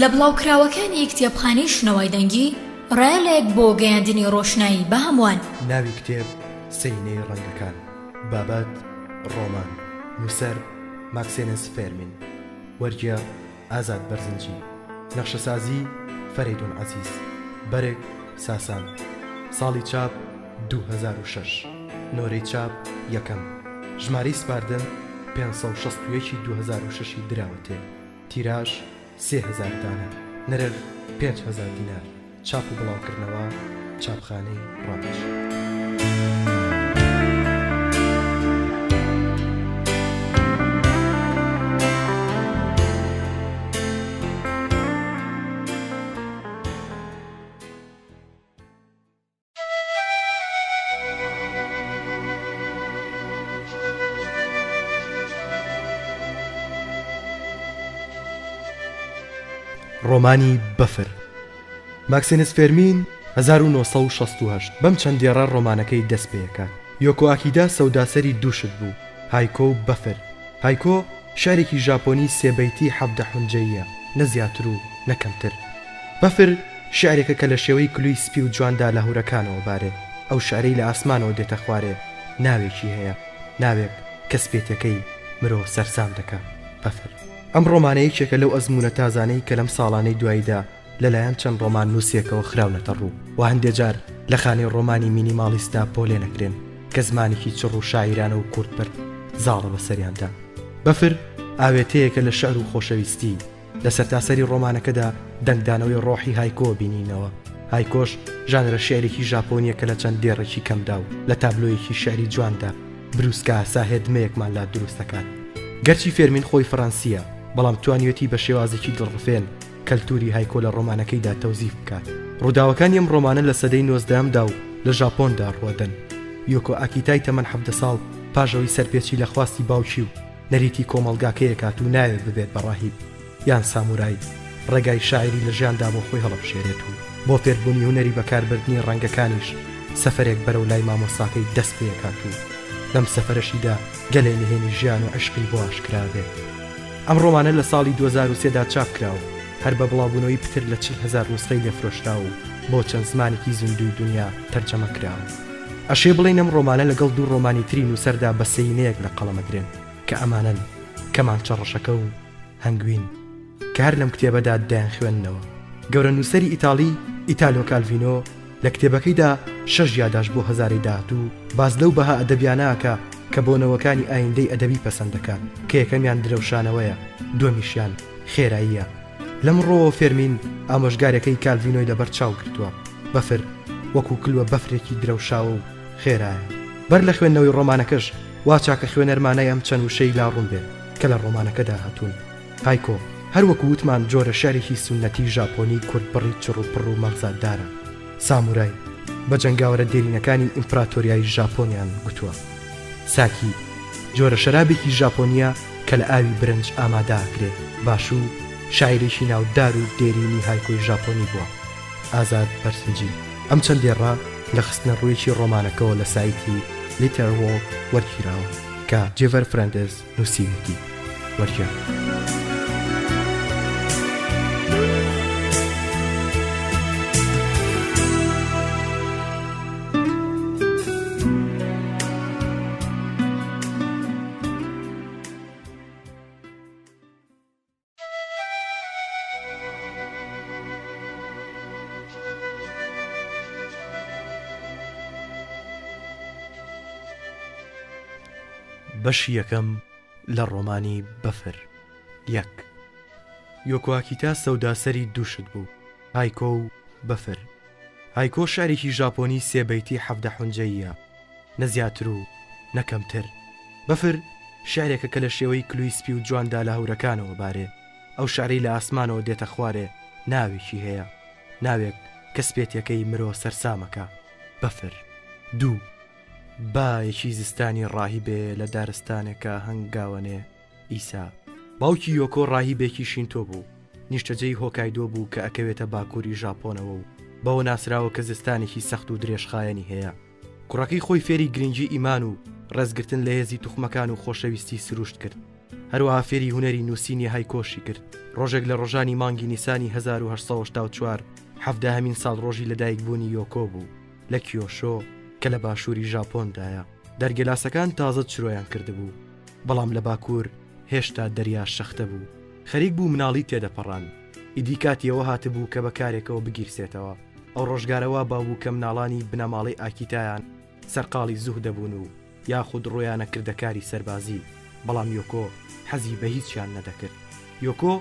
لە بڵاوکراوەکانی کتێبخانەی شنەوای دەنگی، ڕایەڵێک بۆ گەیاندنی ڕۆشنایی بە هەمووان. ناوی کتێب، سێینەی ڕەنگەکان. بابەت، ڕۆمان. نووسەر، ماکسێنس فێرمین. وەرگێڕ، ئازاد بەرزنجی. نەخشەسازی، فەرەیدون عەزیز. بەرگ، ساسان. ساڵی چاپ، 2006. نۆرەی چاپ، یەکەم. ژمارەی سپاردن، 561 ی 2006 ی دراوەتێ. تیراژ، 3000 دانە. نرخ، 5000 دینار. چاپ و بڵاوکردنەوە، چاپخانەی ڕەنج. ڕۆمانی بەفر ماکسینس فێرمین 1968 بەم چەند دێڕە ڕۆمانەکەی دەست پێکات یۆکۆ ئاکیدا سەوداسەری دوو شت بوو هایکۆ و بەفر هایکۆ شعرێکی ژاپۆنی سێ بەیتی 17 حونجەییە نە زیاتر و نە کەمتر بەفر شیعرێکە کە لە شێوەی کلووی سپی و جواندا لە هەورەکانەوە بارێ. ئەو شیعرەی لە ئاسمانەوە دێتە خوارێ ناوێکی هەیە، ناوێک کە سپێتیەکەی مرۆ سەرسام دەکا، بەفر. ئەم ڕۆمانە یەکێکە لەو ئەزموونە تازانەی کە لەم ساڵانەی دواییدا لە لایەن چەند ڕۆماننووسێکەوە خراونەتە ڕوو و هەندێ جار لە خانەی ڕۆمانی مینیماڵیستدا پۆلێن ئەکرێن کە زمانێکی چڕ و شاعیرانە و کورتبڕ زاڵە بەسەریاندا. بەفر ئاوێتەیەکە لە شیعر و خۆشەویستی. لە سەرتاسەری ڕۆمانەکەدا دەنگدانەوەی ڕۆحی هایکۆ بینینەوە. هایکۆش ژانرە شیعرێکی ژاپۆنییە کە لە چەند دێڕێکی کەمدا و لە تابلۆیەکی شیعری جواندا بروسکە ساهێدمەیەکمان لا دروست دەکات. گەرچی فێرمین خۆی فەرەنسییە، بەڵام توانیویەتی بە شێوازێکی دڵڕفێن کەلتووری هایکۆ لە ڕۆمانەکەیدا تەوزیف بکات. ڕووداوەکانی ئەم ڕۆمانە لە سەدەی نۆزدەهەمدا و لە ژاپۆندا ڕووەدەن. یۆکۆ ئاکیتای تەمەن 17 ساڵ پاش ئەوەی سەرپێچی لە خواستی باوکی و نەریتی کۆمەڵگاکەی ئەکات و نایەوێت ببێت بە ڕاهیب یان سامورای، ڕێگای شاعیری لە ژیاندا بۆ خۆی هەڵەبژێرێت و بۆ فێربوونی هونەری بەکاربردنی ڕەنگەکانیش سەفەرێک بەرەو لای مامۆستاکەی دەست پێ ئەکات و لەم سەفەرەشیدا گەلێ نهێنی ژیان و عیشقی بۆ ئاشکرا ئەبێت. ئەم ڕۆمانە لە ساڵی 2003 دا چاپ کرا و هەر بە بڵاوبوونەوەی پتر لە 40 هەزار نوسخەی لێ فرۆشرا و بۆ چەند زمانێکی زیندووی دونیا تەرجەمە کراوە. ئەشێ بڵێین ئەم ڕۆمانە لەگەڵ دوو ڕۆمانی تری نووسەردا بە سێینەیەک لە قەڵەم ئەدرێن کە ئەمانەن، کەمانچە ڕەشەکە و هەنگوین، کە هەر لەم کتێبەدا دەیانخوێننەوە. گەورە نووسەری ئیتاڵی ئیتالۆ کالڤینۆ لە کتێبەکەیدا شەش یاداشت بۆ هەزارەی داهاتوو باس لەو بەها ئەدەبیانە ئەکا کە بۆ نەوەکانی ئایندەی ئەدەبی پەسەند دەکات کە یەکەمیان درەوشانەوەیە، دووەمیشیان خێراییە. لەم ڕووەوە فێرمین ئامۆژگارێکەی کالڤینۆی لەبەر چاو گرتووە، بەفر وەکو کلوە بەفرێکی درەوشاوە و خێرایە. بەر لە خوێندنەوەی ڕۆمانەکەش وا چاکە خوێنەر مانای ئەم چەند وشەی لا ڕوون بێت کە لە ڕۆمانەکەدا هاتوون. هایکۆ، هەر وەکو وتمان جۆرە شیعرێکی سوننەتی ژاپۆنی کورتبڕی چڕ و پڕ و مەغزادارە. سامورای، بە جەنگاوەرە دێرینەکانی ئیمپراتۆریای ژاپۆنیان گوتووە. ساکی، جۆرە شەرابێکی ژاپۆنییە کە لە ئاوی برنج ئامادە ئەکرێ. باشو، شاعیرێکی ناودار و دێرینی هایکۆی ژاپۆنی بووە. ئازاد بەرزنجی. ئەم چەند دێڕە لە خستنەڕوویەکی ڕۆمانەکەوە لە سایتی Litterworld وەرگیراوە کە جێڤەر فرەندز نووسیویەتی. وەرگێڕ. بەشی یەکەم لە ڕۆمانی بەفر یەک یۆکۆ ئاکیتا سەوداسەری دوو شت بوو، هایکۆ و بەفر. هایکۆ شعرێکی ژاپۆنی سێ بەیتی 17 حونجەییە، نە زیاتر و نە کەمتر. بەفر شعرێکە کە لە شێوەی کلووی سپی و جواندا لە هەورەکانەوە بارێ. ئەو شعرەی لە ئاسمانەوە دێتە خوارێ ناوێکی هەیە، ناوێک کە سپێتیەکەی مرۆ سەرسامەکا، بەفر. دوو. بایەکی زستانی ڕاهیبێ لە دارستانێکا هەنگاوەنێ ئیسا. باوکی یۆکۆ ڕاهیبێکی شینتۆ بوو، نیشتەجێی هۆکایدۆ بوو کە ئەکەوێتە باکووری ژاپۆنەوە و بەوە ناسراوە کە زستانێکی سەخت و درێژخایەنی هەیە. کوڕەکەی خۆی فێری گرنگی ئیمان و ڕێزگرتن لە هێزی توخمەکان و خۆشەویستی سروشت کرد. هەروەها فێری هونەری نووسینی هایکۆشی کرد. ڕۆژێک لە ڕۆژانی مانگی نیسانی 1884، حەڤدەهەمین ساڵڕۆژی لەدایکبوونی یۆکۆ بوو لە کیۆشۆ کە لە باشووری ژاپۆندایە. دارگێلاسەکان تازە چرۆیان کردبوو، بەڵام لە باکوور هێشتا دەریا شەختە بوو. خەریک بوو مناڵی تێدەپەڕان. ئیدی کاتی ئەوە هاتبوو کە بە کارێکەوە بگیرسێتەوە. ئەو ڕۆژگارە وا باو بوو کە مناڵانی بنەماڵەی ئاکیتایان سەرقاڵی زوه دەبوون و یاخود ڕوویانە کردە کاری سەربازی، بەڵام یۆکۆ حەزی بە هیچیان نەدەکرد. یۆکۆ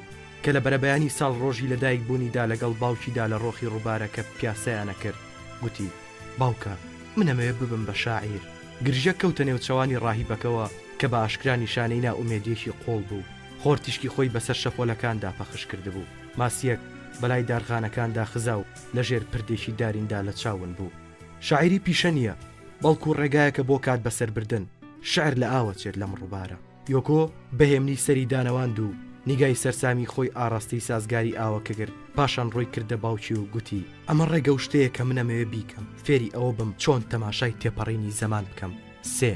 کە لە بەرەبەیانی ساڵڕۆژی لەدایک بوونیدا لەگەڵ باوکیدا لە ڕۆخی ڕووبارەکە پیاسەیان ئەکرد، گوتی، باوکە، من ئەمەوێ ببم بە شاعیر. گرژیەک کەوتە نێوچەوانی ڕاهیبەکەوە کە بە ئاشکرا نیشانەی نائومێدییەکی قووڵ بوو. خۆر تیشکی خۆی بەسەر شەپۆلەکاندا پەخش کردبوو. ماسییەک بەلای دارغانەکاندا خزا و لەژێر پردێکی داریندا لە چاو ون بوو. شاعیری پیشە نییە، بەڵکو ڕێگایەکە بۆ کات بەسەربردن، شیعر لە ئاوە چێت لەم ڕووبارە. یۆکۆ بە هێمنی سەری دانەواند و نیگای سەرسامی خۆی ئاڕاستەی سازگاری ئاوەکە کرد، پاشان ڕووی کردە باوکی و گوتی، ئەمە ڕێگە و شتەیە کە من ئەمەوێ بیکەم، فێری ئەوە بم چۆن تەماشای تێپەڕینی زەمان بکەم. سێ.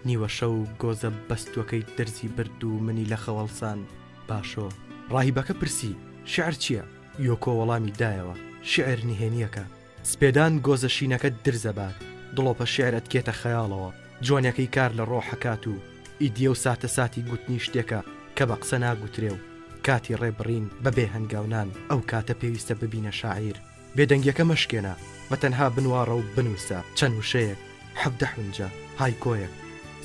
نیوەشەو گۆزە بەستووەکەی درزی برد و منی لە خەو هەڵساند. باشۆ. ڕاهیبەکە پرسی، شیعر چییە؟ یۆکۆ وەڵامی دایەوە، شیعر نهێنییەکە. سپێدان گۆزە شینەکەت درزەبات، دڵۆپە شیعر ئەتکێتە خەیاڵەوە، جوانیەکەی کار لە ڕۆح ئەکات و ئیدی ئەو ساتە ساتی گوتنی شتێکە کە بە قسە ناگوترێ و کاتی ڕێ بڕین بە بێ هەنگاونان ئەو کاتە پێویستە ببینە شاعیر. بێدەنگیەکە مەشکێنە، بە تەنها بنواڕە و بنووسە چەند وشەیەک، 17 حونجە، هایکۆیەک.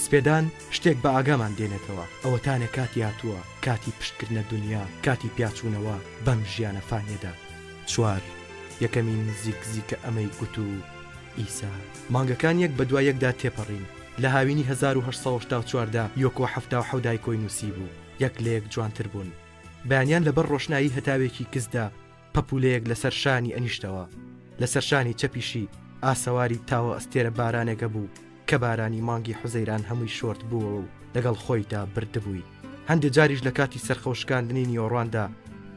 سپێدان شتێک بە ئاگامان دێنێتەوە، ئەوەتانێ کاتی هاتووە، کاتی پشتکردنە دونیا، کاتی پیاچوونەوە بەم ژیانە فانیەدا. چوار، یەکەمین زیک زیکە ئەمەی گوت و ئیسا. مانگەکان یەک بەدوای یەکدا تێپەڕین. لە هاوینی 1884 دا یۆکۆ 77 هایکۆی نووسیبوو. یەک لە یەک جوانتر بوون. بەیانیان لەبەر ڕۆشنایی هەتاوێکی کزدا پەپوولەیەک لەسەر شانی ئەنیشتەوە. لەسەر شانی چەپیشی ئاسەواری تاوە ئەستێرە بارانێک ئەبوو کە بارانی مانگی حوزەیران هەمووی شۆرد بووەوە و لەگەڵ خۆیدا بردبووی. هەندێ جاریش لە کاتی سەرخەوشکاندنی نیوەڕواندا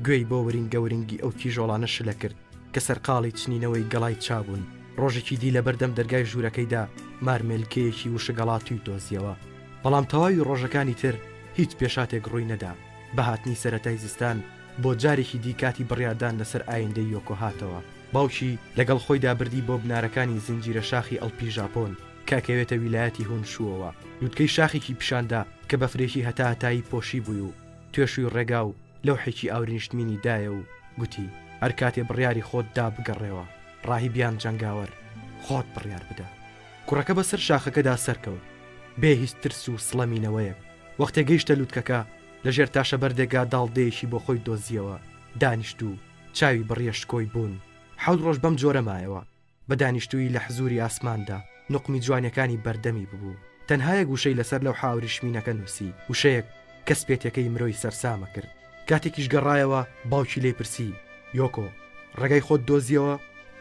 گوێی بۆ ورینگە ورینگی ئەو کیژۆڵانە شلە کرد کە سەرقاڵی چنینەوەی گەڵای چا بوون. ڕۆژێکی دی لەبەردەم دەرگای ژوورەکەیدا مارمێلکەیەکی وشکهەڵاتووی دۆزییەوە. بەڵام تەواوی ڕۆژەکانی تر هیچ پێشهاتێک ڕووی نەدا. بە هاتنی سەرەتای زستان بۆ جارێکی دی کاتی بڕیاردان لەسەر ئایندەی یۆکۆ هاتەوە. باوکی لەگەڵ خۆیدا بردی بۆ بنارەکانی زنجیرە شاخی ئەڵپی ژاپۆن کە ئەکەوێتە ویلایەتی هونشووەوە. لوتکەی شاخێکی پیشاندا کە بەفرێکی هەتاهەتایی پۆشیبووی و توێشووی ڕێگا و لەوحێکی ئاورینشتمینی دایە و گوتی، هەر کاتێ بڕیاری خۆت دا بگەڕێوە، ڕاهیب یان جەنگاوەر، خۆت بڕیار بدە. کوڕەکە بەسەر شاخەکەدا سەرکەوت، بێ هیچ ترس و سڵەمینەوەیەک. وەختێ گەیشتە لوتکەکە، لەژێر تاشەبەردێکا داڵدەیەکی بۆ خۆی دۆزییەوە، دانیشت و چاوی بڕیە شکۆی بوون. حەوت ڕۆژ بەم جۆرە مایەوە. بە دانیشتوویی لە حزووری ئاسماندا، نوقمی جوانیەکانی بەردەمی ببوو. تەنها یەک وشەی لەسەر لەوحە ئاوریشمینەکە نووسی، وشەیەک کە سپێتیەکەی مرۆی سەرسامە کرد. کاتێکیش گەڕایەوە، باوکی لێی پرسی، یۆکۆ، ڕێگای خۆت دۆزییەوە؟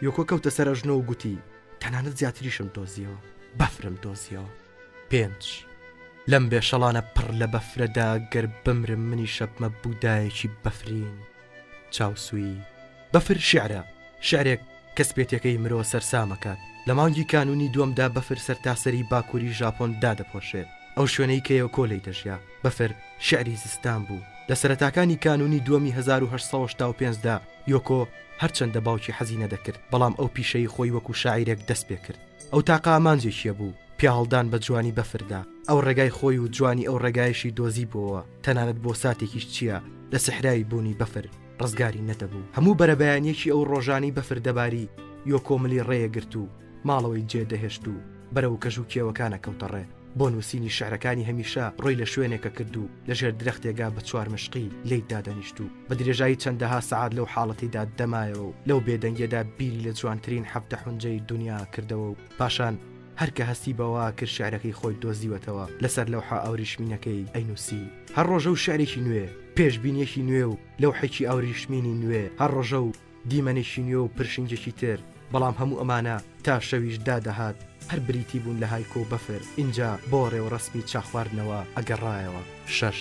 یۆکۆ کەوتە سەر ئەژنۆ و گوتی، تەنانەت زیاتریشم دۆزییەوە. بەفرم دۆزییەوە. پێنج، لەم بێشەڵانە پڕ لە بەفرەدا گەر بمرم منیش ئەبمە بودایەکی بەفرین. چاوسوویی. بەفر شیعرە، شیعرێک کە سپێتیەکەی مرۆ سەرسامەکات. لە مانگی کانوونی دووەمدا بەفر سەرتاسەری باکووری ژاپۆن دادەپۆشێت، ئەو شوێنەی کە یۆکۆ لێی دەژیا. بەفر شیعری زستان بوو. لە سەرەتاکانی کانوونی دووەمی 1885 دا یۆکۆ هەرچەندە باوکی حەزی نەدەکرد، بەڵام ئەو پیشەی خۆی وەکوو شاعیرێک دەست پێ کرد. ئەو تاقە ئامانجێکی هەبوو، پیاهەڵدان بە جوانی بەفردا. ئەو ڕێگای خۆی و جوانی ئەو ڕێگایەشی دۆزیبووەوە، تەنانەت بۆ ساتێکیش چییە لە سحراوی بوونی بەفر ڕزگاری نەدەبوو. هەموو بەرەبەیانییەکی ئەو ڕۆژانەی بەفر دەباری، یۆکۆ ملی ڕێیەگرت و ماڵەوەی جێ دەهێشت و بەرەو کەژ و کێوەکان ئەکەوتە ڕێ. بۆ نووسینی شعرەکانی هەمیشە ڕووی لە شوێنێک ئەکرد و لە ژێر درەختێگا بە چوارمشقی لێی دادەنیشت و بە درێژایی چەندەها سەعات لەو حاڵەتەیدا دەمایەوە و لەو بێدەنگیەدا بیری لە جوانترین 17 حونجەی دونیا کردەوە و پاشان هەر کە هەستی بەوە کرد شعرەکەی خۆی دۆزیوەتەوە لەسەر لەوحە ئاوریشمینەکەی ئەینووسی. هەر ڕۆژە و شعرێکی نوێ، پێشبینیەکی نوێ و لەوحێکی ئاوریشمینی نوێ، هەر ڕۆژە و دیمەنێکی نوێ و پرشنگێکی تر، بەڵام هەموو ئەمانە تا شەویش دادەهات هەر بریتی بوون لە هایکۆ و بەفر، ئینجا بۆ ڕێوڕەسمی چاخواردنەوە ئەگەڕایەوە. شەش،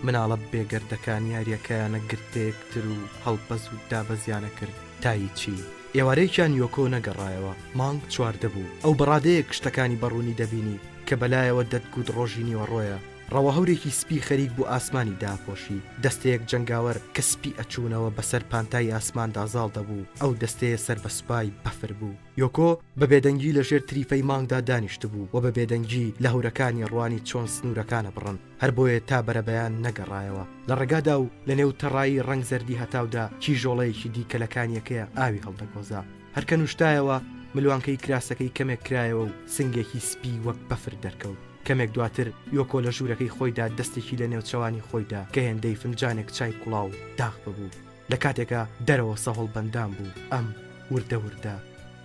مناڵە بێگەردەکان یارییەکەیانە گرتە یەکتر و هەڵبەز و دابەزیانە کرد، تایچی. ئێوارەیەکیان یۆکۆ نەگەڕایەوە، مانگ 14 بوو، ئەو بە ڕادەیەک شتەکانی بە ڕوونی دەبینی کە بەلایەوە دەتگوت ڕۆژی نیوەڕۆیە. ڕەوەهەورێکی سپی خەریک بوو ئاسمانی داپۆشی. دەستەیەک جەنگاوەر کە سپی ئەچوونەوە بەسەر پانتایی ئاسماندا زاڵ دەبوو. ئەو دەستەیە سەر بە سوپای بەفر بوو. یۆکۆ بە بێدەنگی لە ژێر تریفەی مانگدا دانیشتبوو و بە بێدەنگی لە هەورەکانی ڕوانی چۆن سنوورەکان ئەبڕن. هەر بۆیە تا بەرەبەیان نەگەڕایەوە. لە ڕێگادا و لە نێو تەڕایی ڕەنگ زەردی هەتاودا کیژۆڵەیەکی دی کە لە کانییەکەیا ئاوی هەڵدەگۆزا. هەر کە نووشتایەوە، ملوانکەی کراسەکەی کەمێک کرایەوە و سنگێکی سپی وەک بەفر دەرکەوت. کەمێک دواتر یۆکۆ لە ژوورەکەی خۆیدا دەستێکی لە نێوچەوانی خۆیدا کە هێندەی فنجانێک چای کوڵاو داغ ببوو. لە کاتێکا دەرەوە سەهۆڵبەندان بوو، ئەم وردە وردە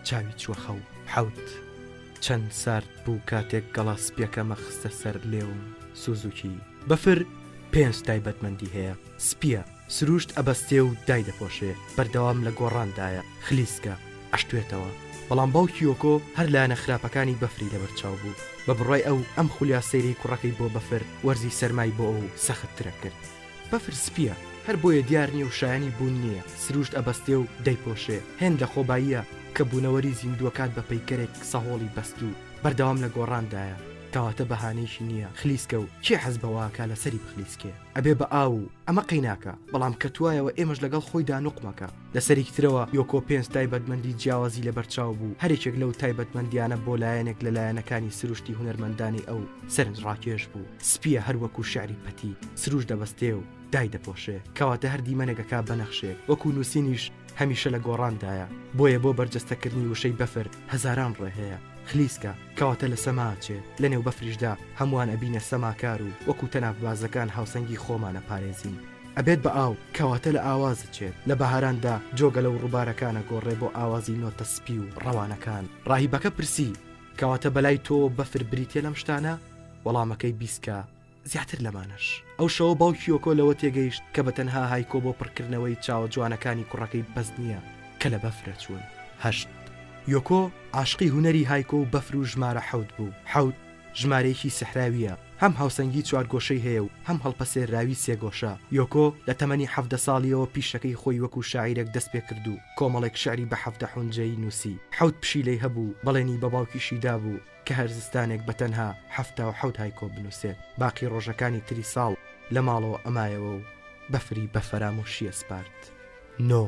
چاوی چووە خەو. حەوت، چەند سارد بوو کاتێک گەڵا سپییەکەمە خستە سەر لێوم. سوزوکی، بەفر پێنج تایبەتمەندی هەیە، سپییە، سروشت ئەبەستێ و دایدەپۆشێ، بەردەوام لە گۆڕاندایە، خلیسکە، ئەشتوێتەوە. بەڵام باوکی یۆکۆ هەر لایەنە خراپەکانی بەفری لەبەرچاو بوو. بە بڕوای ئەو، ئەم خولیا سەیرەی کوڕەکەی بۆ بەفر، وەرزی سەرمای بۆ ئەو سەختترە کرد. بەفر سپییە، هەر بۆیە دیار نییە و شایەنی بوون نییە، سروشت ئەبەستێ و دەیپۆشێ، هێند لە خۆباییە کە بوونەوەری زیندووەکات بە پەیکەرێک سەهۆڵی بەستوو، بەردەوام لە گۆڕاندایە، کەواتە بەهانەیشی نییە، خلیسکە و کێ حەز بەوە ئەکا لەسەری بخلیسکێ؟ ئەبێ بە ئاو و ئەمە قەیناکە، بەڵام کە توایەوە ئێمەش لەگەڵ خۆیدا نوقمەکە. لە سەرێکی ترەوە یۆکۆ پێنج تایبەتمەندی جیاوازی لەبەرچاو بوو، هەریەکێک لەو تایبەتمەندیانە بۆ لایەنێک لە لایەنەکانی سروشتی هونەرمەندانەی ئەو سەرنجڕاکێش بوو. سپییە هەر وەکوو شیعری پەتی، سروشت دەبەستێ و دایدەپۆشێ، کەواتە هەر دیمەنێک ئەکا بە نەخشێک، وەکوو نووسینیش هەمیشە لە گۆڕاندایە، بۆیە بۆ بەرجەستەکردنی وشەی بەفر هەزاران ڕێ هەیە. خلیسکە، کەواتە لە سەما ئەچێ، لەنێو بەفریشدا هەمووان ئەبینە سەماکار و وەکوو تەنافبازەکان هاوسەنگی خۆمان ئەپارێزین. ئەبێت بە ئاو، کەواتە لە ئاواز ئەچێت. لە بەهاراندا جۆگەلە و ڕووبارەکان ئەگۆڕێ بۆ ئاوازی نۆتە سپی و ڕەوانەکان. ڕاهیبەکە پرسی، کەواتە بەلای تۆوە بەفر بریتیە لەم شتانە؟ وەڵامەکەی بیسکە، زیاتر لەمانەش. ئەو شەوە باوکی یۆکۆ لەوە تێگەیشت کە بە تەنها هایکۆ بۆ پڕکردنەوەی چاوە جوانەکانی کوڕەکەی بەس نییە کە لە بەفرە چوون. هەشت. یۆکۆ عاشقی هونەری هایکۆ و بەفر و ژمارە حەوت بوو. حەوت ژمارەیەکی سحراوییە، هەم هاوسەنگی چوارگۆشەی هەیە و هەم هەڵپەسێرراوی سێگۆشە. یۆکۆ لە تەمەنی 17 ساڵییەوە پیشەکەی خۆی وەکوو شاعیرێک دەست پێ کرد و کۆمەڵێک شیعری بە 17 حونجەیی نووسی. حەوت پشیلەی هەبوو و بەڵێنی بە باوکیشی دابوو کە هەر زستانێک بە تەنها 77 هایکۆ بنووسێت. باقی ڕۆژەکانی تری ساڵ لە ماڵەوە ئەمایەوە و بەفری بە فەرامۆشییە سپارد. نۆ.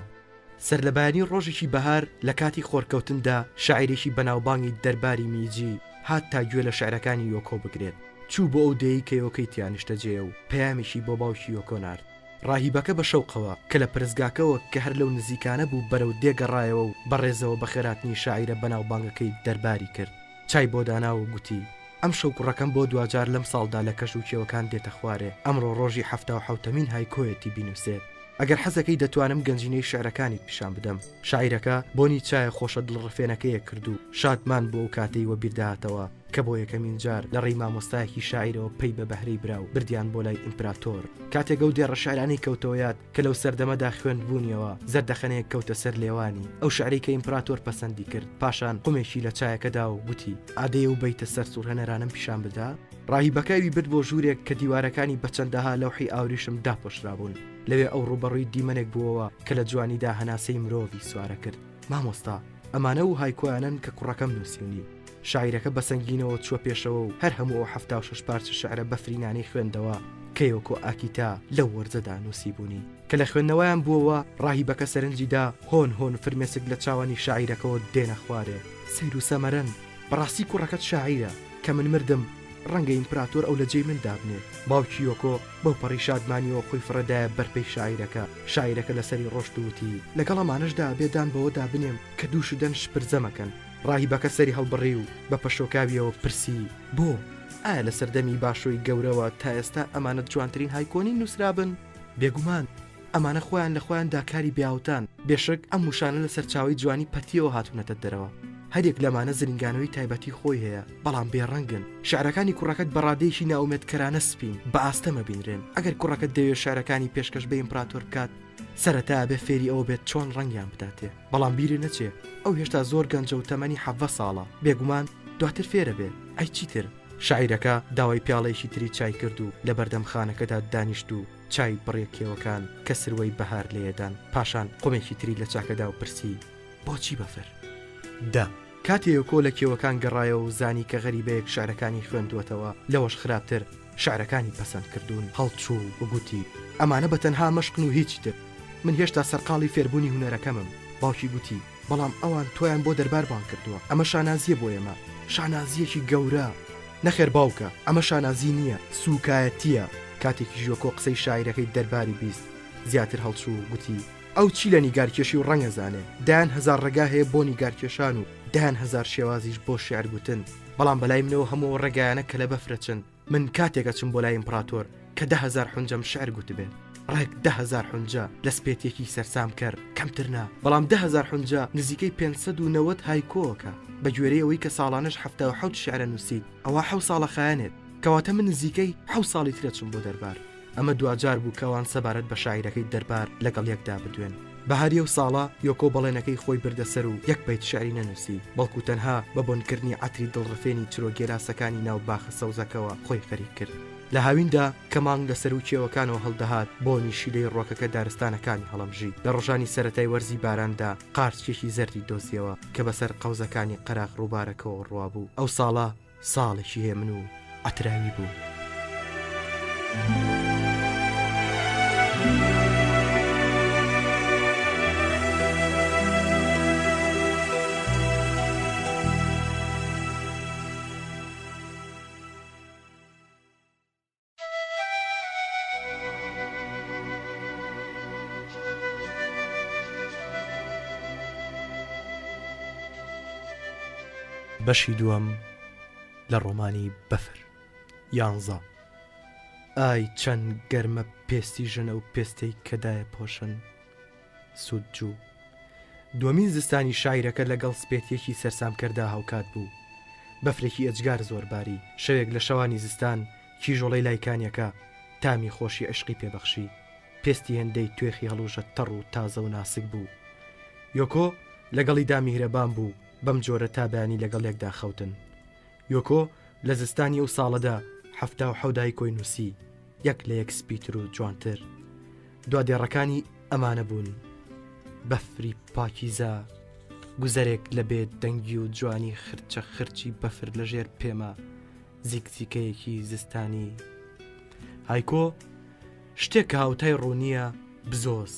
سەرلەبەیانی ڕۆژێکی بەهار لە کاتی خۆرکەوتندا شاعیرێکی بەناوبانگی دەرباری میجی هات تا گوێ لە شعرەکانی یۆکۆ بگرێت. چوو بۆ ئەو دێیەی کە یۆکەی تیا نیشتەجێیە و پەیامێکی بۆ باوکی یۆکۆ نارد. ڕاهیبەکە بە شەوقەوە کە لە پەرستگاکەوە کە هەر لەو نزیکانە بوو بەرەو دێ گەڕایەوە و بە ڕێزەوە بەخێرهاتنی شاعیرە بەناوبانگەکەی دەرباری کرد. چای بۆ دانا و گوتی. ئەمشەو کوڕەکەم بۆ دواجار لەم ساڵدا لە کەژ و کێوەکان دێتە خوارێ، ئەمڕۆ ڕۆژی حەفتاوحەوتەمین هایکۆیەتی بینووسێت. ئەگەر حەزەکەی دەتوانم گەنجینەی شیعرەکانیت پیشان بدەم. شاعیرەکە بۆنی چایە خۆشە دڵڕفێنەکەیە کرد و شادمان بوو ئەو کاتەی وەبیردەهاتەوە کە بۆ یەکەمین جار لە ڕێی مامۆستایەکی شاعیرەوە پەی بە بەهرەی برا و بردیان بۆ لای ئیمپراتۆر. کاتێک ئەو دێڕە شیعرانەی کەوتەوە یاد کە لەو سەردەمەدا خوێندبوونیەوە، زەردەخەنەیەک کەوتە سەر لێوانی. ئەو شیعرەی کە ئیمپراتۆر پەسەندی کرد. پاشان قومێکی لە چایەکە دا و گوتی. ئادەی ئەو بەیتە سەرسوڕهێنەرانەم پیشان بدە؟ ڕاهیبەکە ئەوی برد بۆ ژوورێک کە دیوارەکانی بە چەندەها لەوحی ئاوریشم داپۆشرابوون. لەوێ ئەو ڕووبەڕووی دیمەنێک بووەوە کە لە جوانیدا هەناسەی مرۆڤی سوارە کرد. مامۆستا، ئەمانە ئەو هایکۆیانەن کە کوڕەکەم نووسیونی. شاعیرەکە بە سەنگینەوە چووە پێشەوە و هەر هەموو ئەو 76 پارچە شیعرە بەفرینانەی خوێندەوە کە یۆکۆ ئاکیتا لەو وەرزەدا نووسیبوونی. کە لە خوێندنەوەیان بووەوە، ڕاهیبەکە سەرنجی دا هۆن هۆن فرمێسک لە چاوانی شاعیرەکەوە دێنە خوارێ. سەیر و سەمەرەن! بەڕاستی کوڕەکەت شاعیرە. کە من مردم، ڕەنگە ئیمپراتۆر ئەو لە جێی من دابنێ. باوکی یۆکۆ بەوپەڕی شادمانییەوە خۆی فڕێدایە بەر پێی شاعیرەکە. شاعیرەکە لەسەری ڕۆشت و وتی، لەگەڵ ئەمانەشدا ئەبێ دان بەوەدا بنێم کە دوو شدەن شپرزە مەکەن. ڕاهیبەکە سەری هەڵبڕی و بە پەشۆکاوییەوە پرسی، بۆ؟ ئایا لە سەردەمی باشۆی گەورەوە تا ئێستا ئەمانە جوانترین هایکۆ نین نووسرابن؟ بێگومان، ئەمانە خۆیان لە خۆیاندا کاری بێهاوتان. بێشک، ئەم وشانە لە سەرچاوەی جوانی پەتییەوە هاتوونەتە دەرەوە. هەریەک لەمانە زرینگانەوەی تایبەتی خۆی هەیە، بەڵام بێڕەنگن. شیعرەکانی کوڕەکەت بە ڕادەیەکی نائومێدکەرانە سپین، بە ئاستەم ئەبینرێن. ئەگەر کوڕەکەت دەیەوێت شیعرەکانی پێشکەش بە ئیمپراتۆر بکات، سەرەتا ئەبێ فێری ئەوە بێت چۆن ڕەنگیان بداتێ. بەڵام بیرت نەچێ، ئەو هێشتا زۆر گەنجە و تەمەنی 17 ساڵە. بێگومان دواتر فێرەبێ. ئەی چیتر؟ شاعیرەکە داوای پیاڵەیەکی تری چای کرد و لەبەردەم خانەکەدا دانیشت و چای بڕیە کێوەکان کە سروەی بەهار لێیەدان، پاشان قومێکی تری لە چاکەدا و پرسی، بۆچی بەفر؟ دە. کاتێ یۆکۆ لە کێوەکان گەڕایەوە و زانی کە غەریبەیەک شعرەکانی خوێندووەتەوە، لەوەش خراپتر، شعرەکانی پەسەند کردوون، هەڵچوو و گوتی، ئەمانە بە تەنها مەشقن و هیچی تر. من هێشتا سەرقاڵی فێربوونی هونەرەکەمم. باوکی گوتی، بەڵام ئەوان تۆیان بۆ دەربار بانگ کردووە. ئەمە شانازییە بۆ ئێمە. شانازییەکی گەورە. نەخێر باوکە، ئەمە شانازی نییە، سووکایەتییە. کاتێکیش یۆکۆ قسەی شاعیرەکەی دەرباری 20، زیاتر هەڵچوو و گوتی، ئەو چی لە نیگارکێشی و ڕەنگ ئەزانێ؟ دەیان هەزار ڕێگا هەیە بۆ نیگارکێشان و دەیان هەزار شێوازیش بۆ شیعر گوتن. بەڵام بەلای منەوە هەموو ئەو ڕێگایانە کە لە بەفر ئەچن. من کاتێک ئەچم بۆ لای ئیمپڕاتۆر کە 10,000 حونجەم شعر گوتبێت. ڕێک 10,000 حونجە لە سپێتیەکی سەرسامکەر کەمتر نا، بەڵام 10,000 حونجە نزیکەی 590 هایکۆکە. بە گوێرەی ئەوەی کە ساڵانەش 77 شعر ئەنووسیت، ئەوا حەو ساڵ ئەخایەنێت. کەواتە من نزیکەی حەو ساڵی تر ئەچم بۆ دەربار. ئەمە دواجار بوو کە ئەوان سەبارەت بە شاعیرەکەی دەربار لەگەڵ یەکدا بدوێن. بەهاری ئەو ساڵە یۆکۆ بەڵێنەکەی خۆی بردە سەر و یەک بەیت شیعری نەنووسی، بەڵکو تەنها بە بۆنکردنی عەتری دڵڕفێنی چرۆ گێلاسەکانی ناو باخە سەوزەکەوە خۆی خەریک کرد. لە هاویندا کە مانگ لە سەروو کێوەکانەوە هەڵدەهات، بۆنی شیلەی ڕوەکەکە دارستانەکانی هەڵەمژی. لە ڕۆژانی سەرەتای وەرزی باراندا قارچکێکی زەردی دۆزیەوە کە بەسەر قەوزەکانی قەراغ ڕووبارەکەوە ڕوابوو. ئەو ساڵە ساڵێکی هێمن و عەتراوی بوو. بەشی دووەم لە ڕۆمانی بەفر یانزە ئای چەند گەرمە پێستی ژن ئەو پێستەی کە دایە پۆشن سوودجوو دووەمین زستانی شاعیرەکە لەگەڵ سپێتییەکی سەرسامکەردا هاوکات بوو. بەفرێکی ئێجگار زۆر باری. شەوێک لە شەوانی زستان، کیژۆڵەی لای کانیەکە، تامی خۆشی عیشقی پێ بەخشی. پێستی هێندەی توێخی هەڵوژە تەڕ و تازە و ناسک بوو. یۆکۆ لەگەڵیدا میهرەبان بوو، بەم جۆرە تا بەیانی لەگەڵ یەکدا خەوتن. یۆکۆ لە زستانی ئەو ساڵەدا 77 هایکۆی نووسی، یەک لە یەک سپیتر و جوانتر. دوا دێڕەکانی ئەمانە بوون، بەفری پاکیزە، گوزەرێک لە بێ دەنگی و جوانی خرچە خرچی بەفر لە ژێر پێمە، زیکزیکەیەکی زستانی. هایکۆ شتێک کە هاوتای ڕوونییە، بزۆز،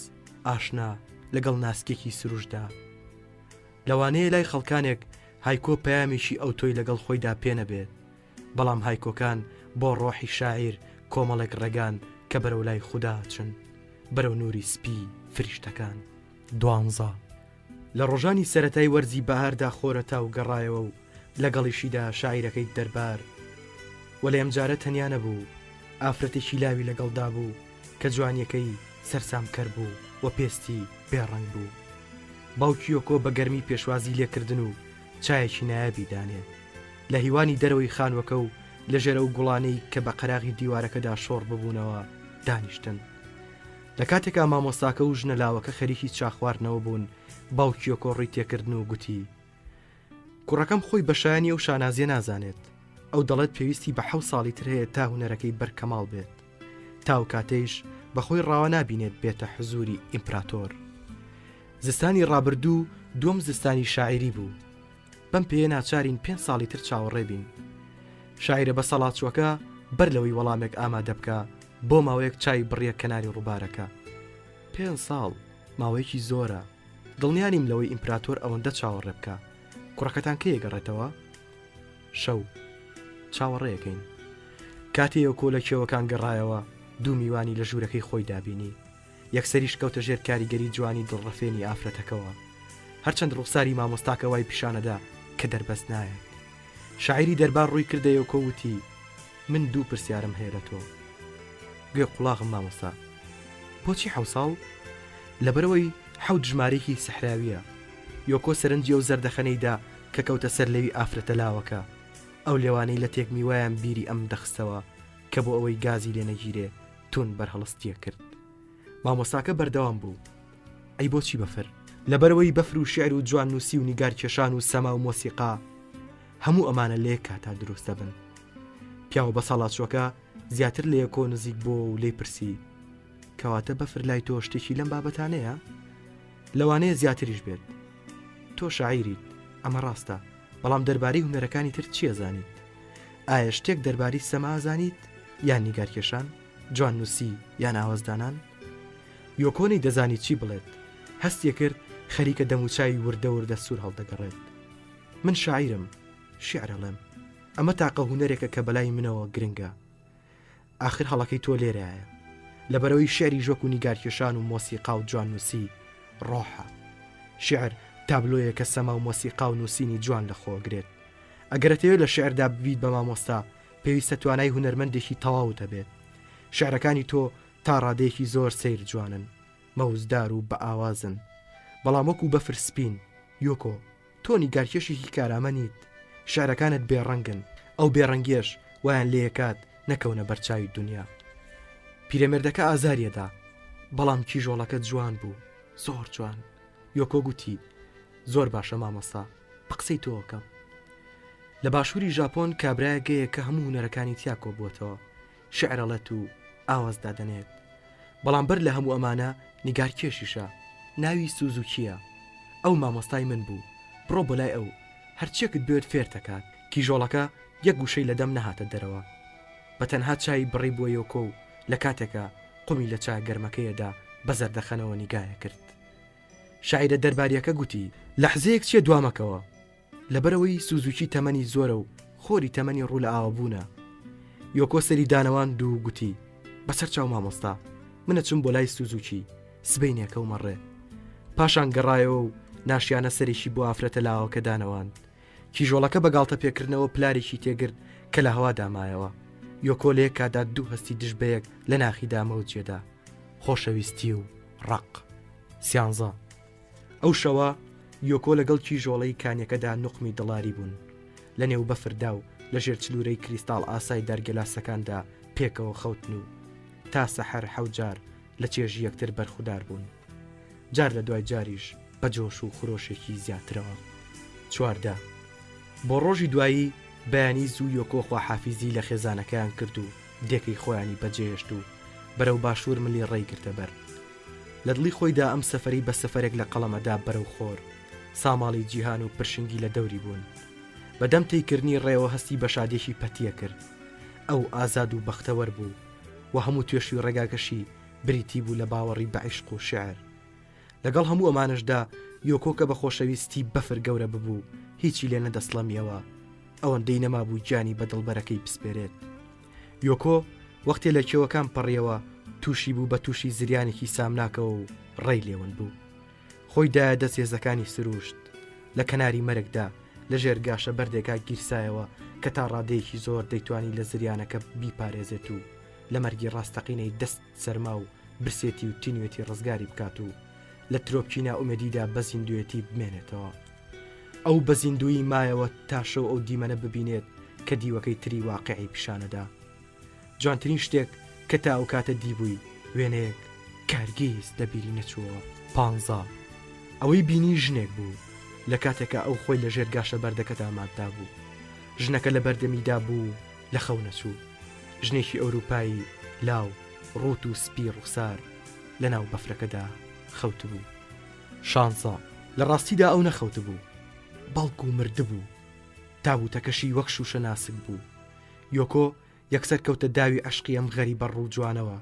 ئاشنا، لەگەڵ ناسکێکی سروشتدا. لەوانەیە لای خەڵکانێک هایکۆ پەیامێکی ئەوتۆی لەگەڵ خۆیدا پێ نەبێت، بەڵام هایکۆکان بۆ ڕۆحی شاعیر کۆمەڵێک ڕێگان کە بەرەو لای خودا ئەچن، بەرەو نووری سپی فریشتەکان. دوانزە. لە ڕۆژانی سەرەتای وەرزی بەهاردا خۆرەتاو گەڕایەوە و لەگەڵیشیدا شاعیرەکەی دەربار. وەلێ ئەمجارە تەنیا نەبوو، ئافرەتێکی لاوی لەگەڵدا بوو کە جوانییەکەی سەرسامکەر بوو و پێستی بێ ڕەنگ بوو. باوکی یۆکۆ بە گەرمی پێشوازی لێکردن و چایەکی نایابی دانێ. لە هیوانی دەرەوەی خانووەکە و لە ژێر ئەو گوڵانەی کە بە قەراغی دیوارەکەدا شۆڕ ببوونەوە دانیشتن. لە کاتێکا مامۆستاکە و ژنە لاوەکە خەریکی چا خواردنەوە بوون، باوکی یۆکۆ ڕووی تێکردن و گوتی، کوڕەکەم خۆی بە شایانی ئەو شانازییە نازانێت. ئەو دەڵێت پێویستی بە حەوت ساڵی تر هەیە تا هونەرەکەی بەر کەماڵ بێت. تا ئەو کاتەیش بە خۆی ڕاوە نابینێت بێتە حزووری ئیمپراتۆر. زستانی ڕابردوو دووەم زستانی شاعیری بوو. بەم پێیە ناچارین پێنج ساڵی تر چاوەڕێ بین. شاعیرە بەسەڵاچووەکە بەر لەوەی وەڵامێک ئامادە بکا، بۆ ماوەیەک چاوی بڕیە کەناری ڕووبارەکە. پێنج ساڵ، ماوەیەکی زۆرە. دڵنیا نیم لەوەی ئیمپراتۆر ئەوەندە چاوەڕێ بکا. کوڕەکەتان کەی ئەگەڕێتەوە؟ شەو. چاوەڕێیەکەین. کاتێ یۆکۆ لە کێوەکان گەڕایەوە، دوو میوانی لە ژوورەکەی خۆیدا بینی. یەکسەریش کەوتە ژێر کاریگەری جوانی دڵڕفێنی ئافرەتەکەوە. هەرچەند ڕوخساری مامۆستاکە وای پیشانەدا کە دەربەست نایەت. شاعیری دەربار ڕووی کردە یۆکۆ وتی، من دوو پرسیارم هەیە لە تۆ. گوێ قوڵاغم مامۆستا. بۆچی حەو ساڵ؟ لەبەرئەوەی حەوت ژمارەیەکی سحراوییە. یۆکۆ سەرنجی ئەو زەردەخەنەی دا کە کەوتە سەر لێوی ئافرەتە لاوەکە. ئەو لێوانەی لە تێکمی وایان بیری ئەم دەخستەوە کە بۆ ئەوەی گازی لێ نەگیرێ توند بەرهەڵستیە کرد. مامۆستاکە بەردەوام بوو. ئەی بۆچی بەفر؟ لەبەرئەوەی بەفر و شیعر و جواننووسی و نیگارکێشان و سەما و مۆسیقا هەموو ئەمانە لە یەک کاتا دروست دەبن. پیاوە بەساڵاچووەکە زیاتر لە یەکۆ نزیک بۆوە و لێی پرسی، کەواتە بەفر لای تۆ شتێکی لەم بابەتانەیە؟ لەوانەیە زیاتریش بێت. تۆ شاعیریت، ئەمە ڕاستە، بەڵام دەربارەی هونەرەکانی تر چی ئەزانیت؟ ئایا شتێک دەربارەی سەما ئەزانیت؟ یان نیگارکێشان؟ جواننووسی یان ئاوازدانان؟ یۆکۆ نەیدەزانی چی بڵێت، هەستیەکرد خەریکە دەموچاوی وردە وردە سوور هەڵدەگەڕێت. من شاعیرم، شیعر ئەڵێم. ئەمە تاقە هونەرێکە کە بەلای منەوە گرنگە. ئاخر هەڵەکەی تۆ لێرەیە. لەبەرئەوەی شیعریش وەکو نیگارکێشان و مۆسیقا و جواننووسی ڕۆحە. شیعر تابلۆیەکە سەما و مۆسیقا و نووسینی جوان لەخۆئەگرێت. ئەگەر ئەتەوێت لە شیعردا ببیت بە مامۆستا، پێویستە توانای هونەرمەندێکی تەواوت هەبێت. شیعرەکانی تۆ تا ڕادەیەکی زۆر سەیر جوانن، مەوزدار و بەئاوازن. بەڵام وەکو بەفر سپین. یۆکۆ، تۆ نیگارکێشێکی کارامە نیت. شیعرەکانت بێ ڕەنگن. ئەو بێ ڕەنگیەش وایان لێیەکات نەکەونە بەرچاوی دونیا. پیرەمێردەکە ئازاریەدا. بەڵام کیژۆڵەکە جوان بوو. زۆر جوان. یۆکۆ گوتی، زۆر باشە مامۆستا، بە قسەی تۆ ئەکەم. لە باشووری ژاپۆن کابرایەک گەیە کە هەموو هونەرەکانی تیا کۆبووەتەوە. شیعر ئەڵێت و ئاواز دادەنێت. بەڵام بەر لە هەموو ئەمانە نیگارکێشیشە. ناوی سوزوکییە. ئەو مامۆستای من بوو. بڕۆ بۆ لای ئەو. هەرچیەکت بوێت فێرتەکات. کیژۆڵەکە یەک وشەی لە دەم نەهاتە دەرەوە. بە تەنها چاوی بڕیبووە یۆکۆ و لە کاتێکا قومی لە چا گەرمەکەیەدا بە زەردەخەنەوە نیگایە کرد. شاعیرە دەربارییەکە گوتی. لەحزەیەک چیە دوامەکەوە. لەبەرئەوەی سوزوکی تەمەنی زۆرە و خۆری تەمەنی ڕوو لە ئاوابوونە. یۆکۆ سەری دانەواند و گوتی، بەسەر چاو مامۆستا، من ئەچم بۆ لای سوزوکی، سبەینێ کەومە ڕێ. پاشان گەڕایەوە و ناشیانە سەرێکی بۆ ئافرەتە لاوەکە دانەواند. کیژۆڵەکە بە گاڵتە پێکردنەوە پلارێکی تێگرت کە لە هەوادا مایەوە. یۆکۆ لە یەک کاتدا دوو هەستی دژ بەیەک لە ناخیدا مەوجێدا، خۆشەویستی و ڕق. سیانزە. ئەو شەوە یۆکۆ لەگەڵ کیژۆڵەی کانیەکەدا نوقمی دڵاری بوون. لە نێو بەفردا و لە ژێر چلوورەی کریستاڵ ئاسای دارگێلاسەکاندا پێکەوە خەوتن و تا سەحەر حەوجار لە چێژی یەکتر بەرخودار بوون. جار لە دوای جاریش بە جۆش و خرۆشێکی زیاترەوە. 14. بۆ ڕۆژی دوایی بەیانی زوو یۆکۆ خواحافیزی لە خێزانەکەیان کرد و دێکەی خۆیانی بەجێهێشت و بەرەو باشوور ملی ڕێی گرتە بەر. لە دڵی خۆیدا ئەم سەفەرەی بە سەفەرێک لە قەڵەم ئەدا بەرەو خۆر، ساماڵی جیهان و پرشنگی لە دەوری بوون. بە دەم تەیکردنی ڕێوە هەستی بە شادیەکی پەتیە کرد. ئەو ئازاد و بەختەوەر بوو و هەموو توێشوی ڕێگاکەشی بریتی بوو لە باوەڕی بە عیشق و شیعر. لەگەڵ هەموو ئەمانەشدا یۆکۆ کە بە خۆشەویستی بەفر گەورە ببوو هیچی لێ نەدەسڵەمیەوە. ئەوەندەی نەمابوو گیانی بە دڵبەرەکەی بسپێرێت. یۆکۆ وەختێ لە کێوەکان پەڕیەوە تووشی بوو بە تووشی زریانێکی سامناکەوە و ڕێی لێون بوو. خۆی دایە دەست هێزەکانی سروشت. لە کەناری مەرگدا لە ژێر گاشە بەردێکا گیرسایەوە کە تا ڕادەیەکی زۆر دەیتوانی لە زریانەکە بیپارێزێت و لە مەرگی ڕاستەقینەی دەست سەرما و برسێتی و تینوێتی ڕزگاری بکات و لە ترۆپکی نائومێدیدا بە زیندووێتی بمێنێتەوە. ئەو بە زیندوویی مایەوە تا شەو ئەو دیمەنە ببینێت کە دیوەکەی تری واقیعی پیشانەدا. جوانترین شتێک کە تا ئەو کاتە دیبووی، وێنەیەک کە هەرگیز لە بیری نەچووەوە. پانزە، ئەوەی بینی ژنێک بوو، لە کاتێکا ئەو خۆی لە ژێر گاشە بەردەکەدا ماتدابوو. ژنەکە لە بەردەمیدا بوو و لە خەو نەچوو. ژنێکی ئەوروپایی لاو، ڕووت و سپی ڕوخسار، لە ناو بەفرەکەدا خەوتبوو. شانزە، لە ڕاستیدا ئەو نەخەوتبوو، بەڵکو مردبوو. تابووتەکەشی وەک شووشە ناسک بوو. یۆکۆ یەکسەر کەوتە داوی عەشقی ئەم غەریبە ڕووجوانەوە.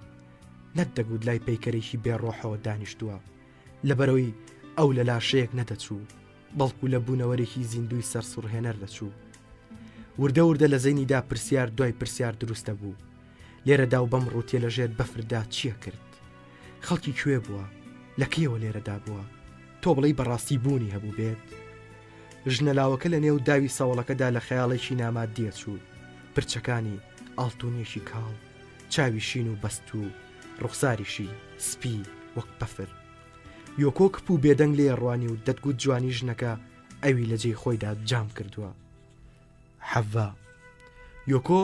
نەتدەگوت لای پەیکەرێکی بێ ڕۆحەوە دانیشتووە. لەبەرئەوەی ئەو لە لاشەیەک نەدەچوو، بەڵکو لە بوونەوەرێکی زیندووی سەرسوڕهێنەر دەچوو. وردە وردە لە زەینیدا پرسیار دوای پرسیار دروست دەبوو. لێرەدا و بەم ڕووتیە لە ژێر بەفردا چییە کرد؟ خەڵکی کوێ بووە؟ لە کەیەوە لێرەدا بووە؟ تۆ بڵێی بەڕاستی بوونی هەبووبێت؟ ژنە لاوەکە لە نێو داوی سەوڵەکەدا لە خەیاڵێکی ناماددیە چوو. پرچەکانی ئاڵتونیەکی کاڵ، چاوی شین و بەستوو، ڕوخساریشی سپی وەک بەفر. یۆکۆ کپ و بێدەنگ لێیە ڕوانی و دەتگوت جوانی ژنەکە ئەوی لە جێی خۆیدا جام کردووە. حەڤا. یۆکۆ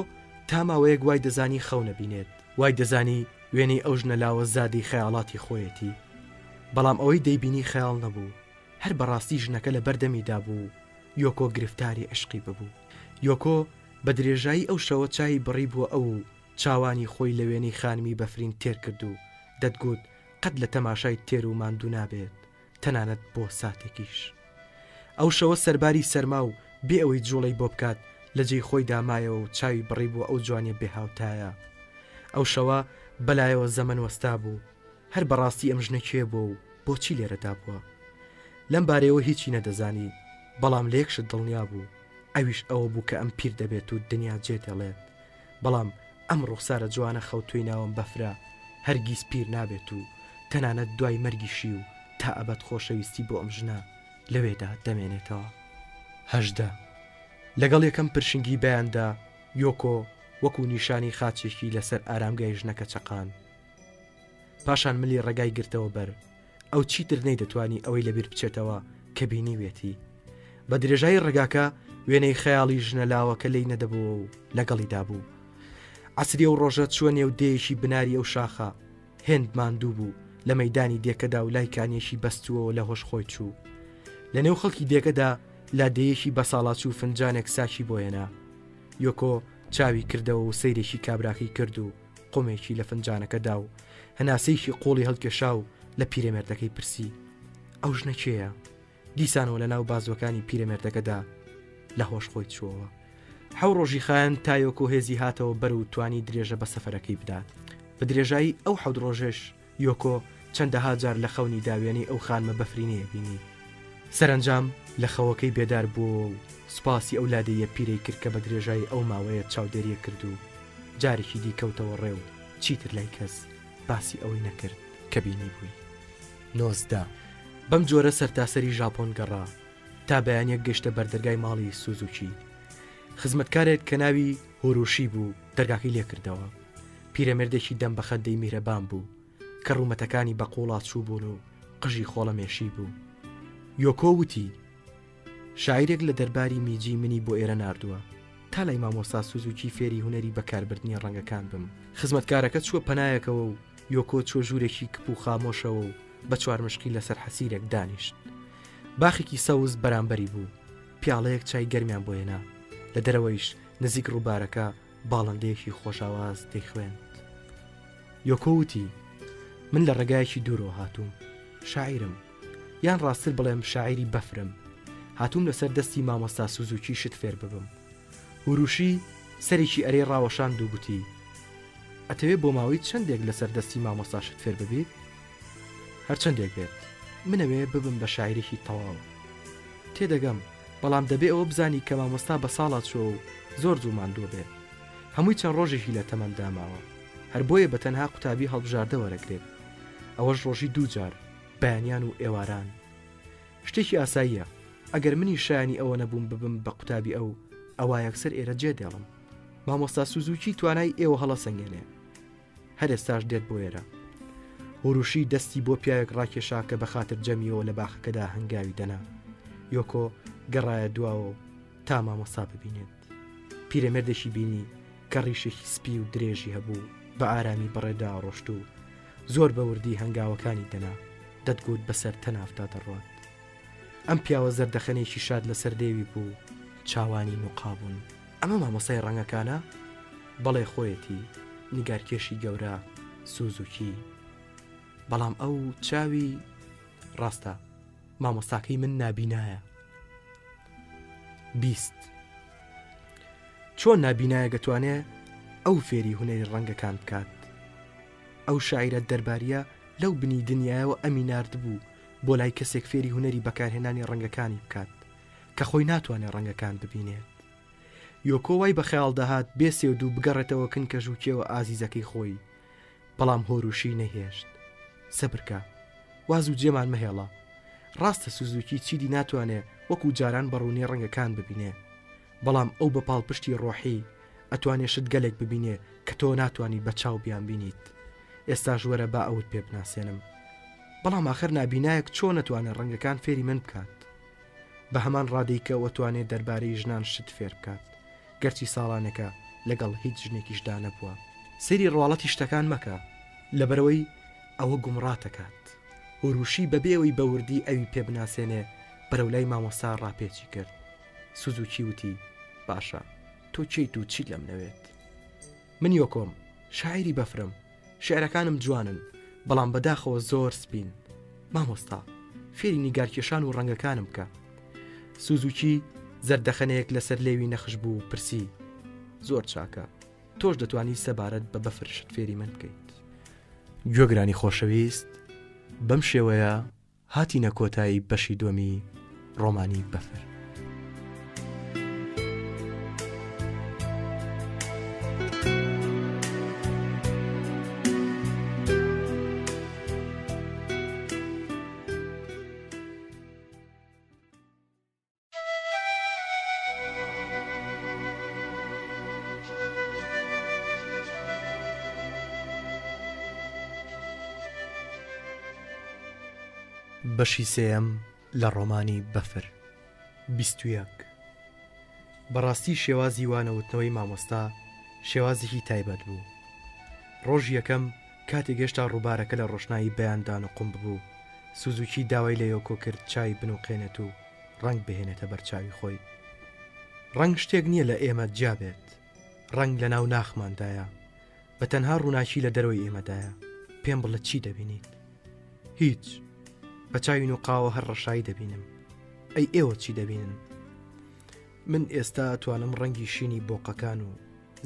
تا ماوەیەک وای دەزانی خەونە بینێت، وای دەزانی وێنەی ئەو ژنە لاوە زادەی خەیاڵاتی خۆیەتی. بەڵام ئەوەی دەیبینی خەیاڵ نەبوو، هەر بەڕاستی ژنەکە لە بەردەمیدا بوو و یۆکۆ گرفتاری عیشقی ببوو. یۆکۆ بە درێژایی ئەو شەوە چاوی بڕیبووە ئەو و چاوانی خۆی لە وێنەی خانمی بەفرین تێر کرد و دەتگوت قەت لە تەماشای تێر و ماندوو نابێت، تەنانەت بۆ ساتێکیش. ئەو شەوە سەرباری سەرما و بێ ئەوەی جووڵەی بۆ بکات لە جێی خۆیدا مایەوە و چاوی بڕیبووە ئەو جوانیە بێهاوتایە. ئەو شەوە بەلایەوە زەمەن وەستا بوو. هەر بەڕاستی ئەم ژنە کێ بووە و بۆچی لێرەدا بووە؟ لەم بارەیەوە هیچی نەدەزانی، بەڵام لە یەک شت دڵنیا بوو، ئەویش ئەوە بوو کە ئەم پیر دەبێت و دنیا جێ دێڵێت. بەڵام ئەم ڕوخسارە جوانە خەوتووی ناوم بەفرە هەرگیز پیر نابێت و تەنانەت دوای مەرگیشی و تا ئەبەد خۆشەویستی بۆ ئەم ژنە لەوێدا دەمێنێتەوە. 18. لەگەڵ یەکەم پرشنگی بەیاندا یۆکۆ وەکو نیشانی خاچێکی لەسەر ئارامگای ژنەکە چەقاند. پاشان ملی ڕێگای گرتەوە بەر. ئەو چیتر نەیدەتوانی ئەوەی لەبیر بچێتەوە کە بینیوێتی. بە درێژایی ڕێگاکە وێنەی خەیاڵی ژنە لاوەکە لێی نەدەبۆوە و لەگەڵیدا بوو. عەسری ئەو ڕۆژە چووە نێو دێیەکی بناری ئەو شاخە. هێند ماندوو بوو، لە مەیدانی دێکەدا و لای کانییەکی بەستووەوە لە هۆش خۆی چوو. لە نێو خەڵکی دێکەدا لادێیەکی بەساڵاچوو فنجانێک ساکی بۆ هێنا. یۆکۆ چاوی کردەوە و سەیرێکی کابراکەی کرد و قومێکی لە فنجانەکە دا و هەناسەیەکی قوڵی هەڵکێشا و لە پیرەمێردەکەی پرسی ئەو ژنە کێیە؟ دیسانەوە لە ناو بازوەکانی پیرەمێردەکەدا لە هۆش خۆی چووەوە. حەو ڕۆژی خایاند تا یۆکۆ هێزی هاتەوە بەر و توانی درێژە بە سەفەرەکەی بدات. بە درێژایی ئەو حەوت ڕۆژەش یۆکۆ چەندەها جار لە خەونیدا وێنەی ئەو خانمە بەفرینەیە بینی. سەرەنجام لە خەوەکەی بێدار بووەوە و سوپاسی ئەو لادێیە پیرەی کرد کە بە درێژایی ئەو ماوەیە چاودێریی کرد و جارێکی دی کەوتەوە ڕێ و چیتر لای کەس باسی ئەوەی نەکرد کە بینیبووی. 19. بەم جۆرە سەرتاسەری ژاپۆن گەڕا تا بەیانیەک گەشتە بەردەرگای ماڵی سوزوکی. خزمەتکارێک کە ناوی هۆروشی بوو دەرگاکەی لێکردەوە. پیرەمێردێکی دەم بە خەندەی میهرەبان بوو کە ڕوومەتەکانی بە قووڵا چووبوون و قژی خۆڵەمێشی بوو. یۆکۆ وتی، شاعیرێک لە دەرباری میجی منی بۆ ئێرە ناردووە تا لای مامۆستا سوزوکی فێری هونەری بەکاربردنی ڕەنگەکان بم. خزمەتکارەکە چووە پەنایەکەوە و یۆکۆ چووە ژوورێکی کپ و خامۆشەوە و بە چوارمشقی لەسەر حەسیرێک دانیشت. باخێکی سەوز بەرامبەری بوو. پیاڵەیەک چای گەرمیان بۆ هێنا. لە دەرەوەیش نزیک ڕووبارەکە باڵندەیەکی خۆشاواز دەیخوێند. یۆکۆ وتی، من لە ڕێگایەکی دوورەوە هاتووم. شاعیرم. یان ڕاستتر بڵێم شاعیری بەفرم. هاتووم لەسەر دەستی مامۆستا سوزوکی شت فێر ببم. هوروشی سەرێکی ئەرێی ڕاوەشاند و گوتی، ئەتەوێ بۆ ماوەی چەندێک لەسەر دەستی مامۆستا شت فێر ببیت؟ هەرچەندێک بێت. منەوێ ببم بە شاعیرێکی تەواو. تێدەگەم، بەڵام دەبێ ئەوە بزانی کە مامۆستا بە ساڵا چووە و زۆر زوو ماندووە بێ. هەمووی چەند ڕۆژێکی لە تەمەندا ماوە. هەر بۆیە بە تەنها قوتابی هەڵبژاردە وەرەگرێت. ئەوەش ڕۆژی دوو جار، بەیانیان و ئێواران. شتێکی ئاساییە. ئەگەر منیش شایانی ئەوە نەبووم ببم بە قوتابی ئەو، ئەوا یەکسەر ئێرە جێ دێڵم. مامۆستا سوزوکی توانای ئێوە هەڵەسەنگێنێ. هەر ئێستاش دێت بۆ ئێرە. هوروشی دەستی بۆ پیاوێک ڕاکێشا کە بە خاتر جەمیەوە لە باخەکەدا هەنگاوی دەنا. یۆکۆ گەڕایە دواوە و تا مامۆستا ببینێت. پیرەمێردێکی بینی کە ڕیشێکی سپی و درێژی هەبوو بە ئارامی بەڕێدا ڕۆشت و زۆر بە وردی هەنگاوەکانی دەنا، دەتگوت بەسەر تەنافدا دەڕوات. ئەم پیاوە زەردەخەنێکی شاد لەسەر لێوی بوو، چاوانی نوقابوون. ئەمە مامۆستای ڕەنگەکانە؟ بەڵێ خۆیەتی، نیگارکێشی گەورە سوزوکی. بەڵام ئەو چاوی ڕاستە، مامۆستاکەی من نابینایە. 20. چۆن نابینایە گەتوانێ ئەو فێری هونەری ڕەنگەکان بکات؟ ئەو شاعیرە دەرباریە لەو بنی دنیایەوە ئەمی ناردبوو بۆ لای کەسێک فێری هونەری بەکارهێنانی ڕەنگەکانی بکات کە خۆی ناتوانێت ڕەنگەکان ببینێت. یۆکۆ وای بە خەیاڵ دەهات بێ سێودوو بگەڕێتەوە کن کەژوکێوە ئازیزەکەی خۆی، بەڵام هۆروشی نەیهێشت. سەبرکە. وا زوو جێمان مەهێڵە. ڕاستە سوزوکی چیدی ناتوانێ وەکو جاران بە ڕوونی ڕەنگەکان ببینێ، بەڵام ئەو بە پاڵپشتی ڕۆحی ئەتوانێ شت گەلێک ببینێ کە تۆ ناتوانی بە چاو بیانبینیت. ئێستاش وەرە با ئەوت پێ بناسێنم. بەڵام ئاخر نابینایەک چۆن ئەتوانێ ڕەنگەکان فێری من بکات؟ بە هەمان ڕادەی کە ئەو ئەتوانێ دەربارەی ژنان شت فێر بکات، گەرچی ساڵانێکە لەگەڵ هیچ ژنێکیشدا نەبووە. سەیری ڕواڵەتی شتەکان مەکە، لەبەرئەوەی ئەوە گومڕاتەکات. هوروشی بەبێ ئەوەی بە وردی ئەوی پێ بناسێنێ بەرەو لای مامۆستا ڕاپێچی کرد. سوزوکی وتی، باشە، تۆ کێیت و چیت لەم نەوێت؟ من یۆکۆم، شاعیری بەفرم. شیعرەکانم جوانن، بەڵام بەداخەوە زۆر سپین. مامۆستا، فێری نیگارکێشان و ڕەنگەکانم بکە. سوزوکی زەردەخەنەیەک لەسەر لێوی نەخش بوو و پرسی، زۆر چاکە. تۆش دەتوانی سەبارەت بە بەفر شت فێری من بکەیت. گوێگرانی خۆشەویست بەم شێوەیە هاتینە کۆتایی بەشی دووەمی ڕۆمانی بەفر. بەشی سێیەم لە ڕۆمانی بەفر 21 بەڕاستی شێوازی وانەوتنەوەی مامۆستا شێوازێکی تایبەت بوو ڕۆژی یەکەم کاتێک هێشتا ڕووبارەکە لە ڕۆشنایی بەیاندا نوقم ببوو سوزوکی داوای لە یۆکۆ کرد چای بنوقێنێت و ڕەنگ بهێنێتە بەر چاوی خۆی. ڕەنگ شتێک نییە لە ئێمە جیا بێت. ڕەنگ لە ناو ناخماندایە. بە تەنها ڕووناکی لە دەرەوەی ئێمەدایە. پێم بڵێ چی دەبینیت؟ هیچ. بە چاوی نوقاوە هەر ڕەشایی دەبینم. ئەی ئێوە چی دەبینن؟ من ئێستا ئەتوانم ڕەنگی شینی بۆقەکان و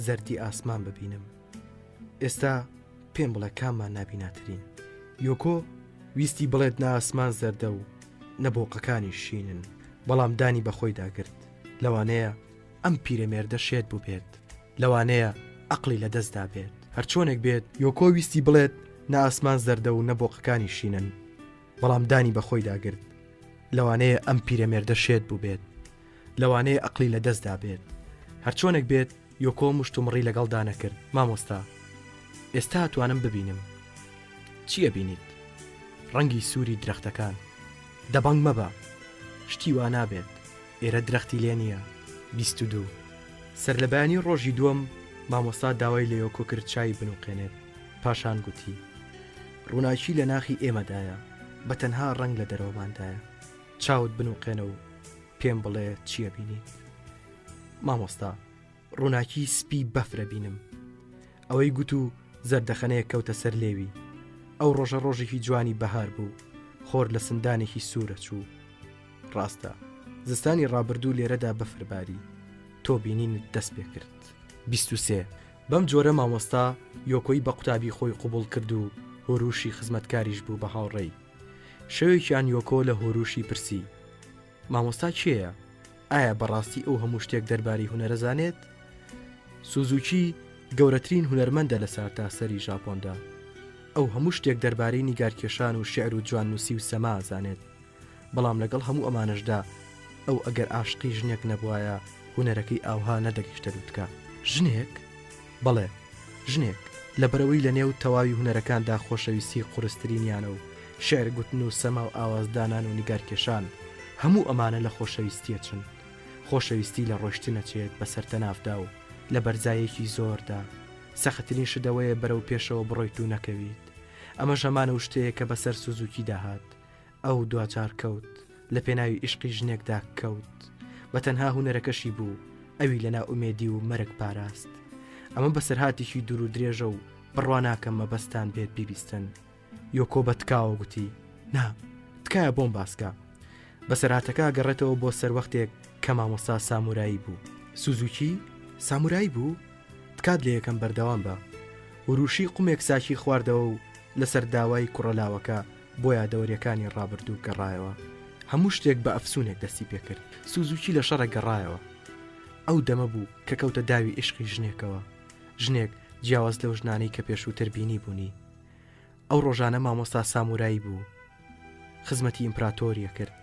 زەردی ئاسمان ببینم. ئێستا پێم بڵێ کاممان نابیناترین؟ یۆکۆ ویستی بڵێت نە ئاسمان زەردە و نە بۆقەکانیش شینن، بەڵام دانی بە خۆیدا گرت. لەوانەیە ئەم پیرەمێردە شێت بووبێت. لەوانەیە ئەقڵی لە دەستدا بێت. هەرچۆنێک بێت یۆکۆ ویستی بڵێت نە ئاسمان زەردە و نە بۆقەکانیش شینن، بەڵام دانی بە خۆیدا گرت. لەوانەیە ئەم پیرەمێردە شێت بووبێت. لەوانەیە ئەقڵی لە دەستدا بێت. هەرچۆنێک بێت یۆکۆ مشتومڕی لەگەڵدا نەکرد. مامۆستا، ئێستا ئەتوانم ببینم. چی ئەبینیت؟ ڕەنگی سووری درەختەکان. دەبەنگ مەبە. شتی وا نابێت. ئێرە درەختی لێ نییە. 22. سەرلەبەیانی ڕۆژی دووەم مامۆستا داوای لە یۆکۆ کرد چای بنوقێنێت. پاشان گوتی. ڕووناکی لە ناخی ئێمەدایە. بە تەنها ڕەنگ لە دەرەوەماندایە. چاوت بنوقێنە و پێم بڵێ چی ئەبینیت؟ مامۆستا، ڕووناکی سپی بەفر ئەبینم. ئەوەی گوت و زەردەخەنەیەک کەوتە سەر لێوی. ئەو ڕۆژە ڕۆژێکی جوانی بەهار بوو، خۆر لە سندانێکی سوور ئەچوو. ڕاستە، زستانی ڕابردوو لێرەدا بەفر باری. تۆ بینینت دەست پێ کرد. 23. بەم جۆرە مامۆستا یۆکۆی بە قوتابی خۆی قبوڵ کرد و هۆروشی خزمەتکاریش بوو بە هاوڕێی. شەوێکیان یۆکۆ لە هۆروشی پرسی، مامۆستا کێیە؟ ئایا بەڕاستی ئەو هەموو شتێک دەربارەی هونەرە زانێت؟ سوزوکی گەورەترین هونەرمەندە لە سەرتاسەری ژاپۆندا. ئەو هەموو شتێک دەربارەی نیگارکێشان و شیعر و جواننووسی و سەما ئەزانێت. بەڵام لەگەڵ هەموو ئەمانەشدا ئەو ئەگەر ئاشقی ژنێک نەبوایە هونەرەکەی ئاوها نەدەگەیشتە لوتکە. ژنێک؟ بەڵێ، ژنێک، لەبەرئەوەی لەنێو تەواوی هونەرەکاندا خۆشەویستی قورسترینیانە و شیعر گوتن و سەما و ئاواز دانان و نیگارکێشان، هەموو ئەمانە لە خۆشەویستی ئەچن. خۆشەویستی لە ڕۆیشتن ئەچێت بەسەر تەنافدا و لە بەرزایەکی زۆردا. سەختترین شت ئەوەیە بەرەو پێشەوە بڕۆیت و نەکەویت. ئەمەش هەمان ئەو شتەیە کە بەسەر سوزوکیدا هات. ئەو دواجار کەوت، لە پێناوی ئیشقی ژنێکدا کەوت. بە تەنها هونەرەکەشی بوو، ئەوی لە نائومێدی و مەرگ پاراست. ئەمە بەسەرهاتێکی دوور و درێژە و بڕوا ناکەم مەبەستتان بێت بیبیستن. یۆکۆ بە تکاوە گوتی، نا، تکایە بۆم باسکە. بەسەرهاتەکە ئەگەڕێتەوە بۆ سەروەختێک کە مامۆستا سامورایی بوو. سوزوکی، سامورایی بوو؟ تکات لێ یەکەم بەردەوام بە. وروشی قومێک ساکی خواردەوە و لەسەر داوای کوڕە لاوەکە بۆ یادەوەریەکانی ڕابردوو گەڕایەوە. هەموو شتێک بە ئەفسونێک دەستی پێکرد. سوزوکی لە شەڕێک گەڕایەوە. ئەو دەمە بوو کە کەوتە داوی ئیشقی ژنێکەوە. ژنێک جیاواز لەو ژنانەی کە پێشووتر بینیبوونی. ئەو ڕۆژانە مامۆستا سامورایی بوو. خزمەتی ئیمپراتۆری ئەکرد.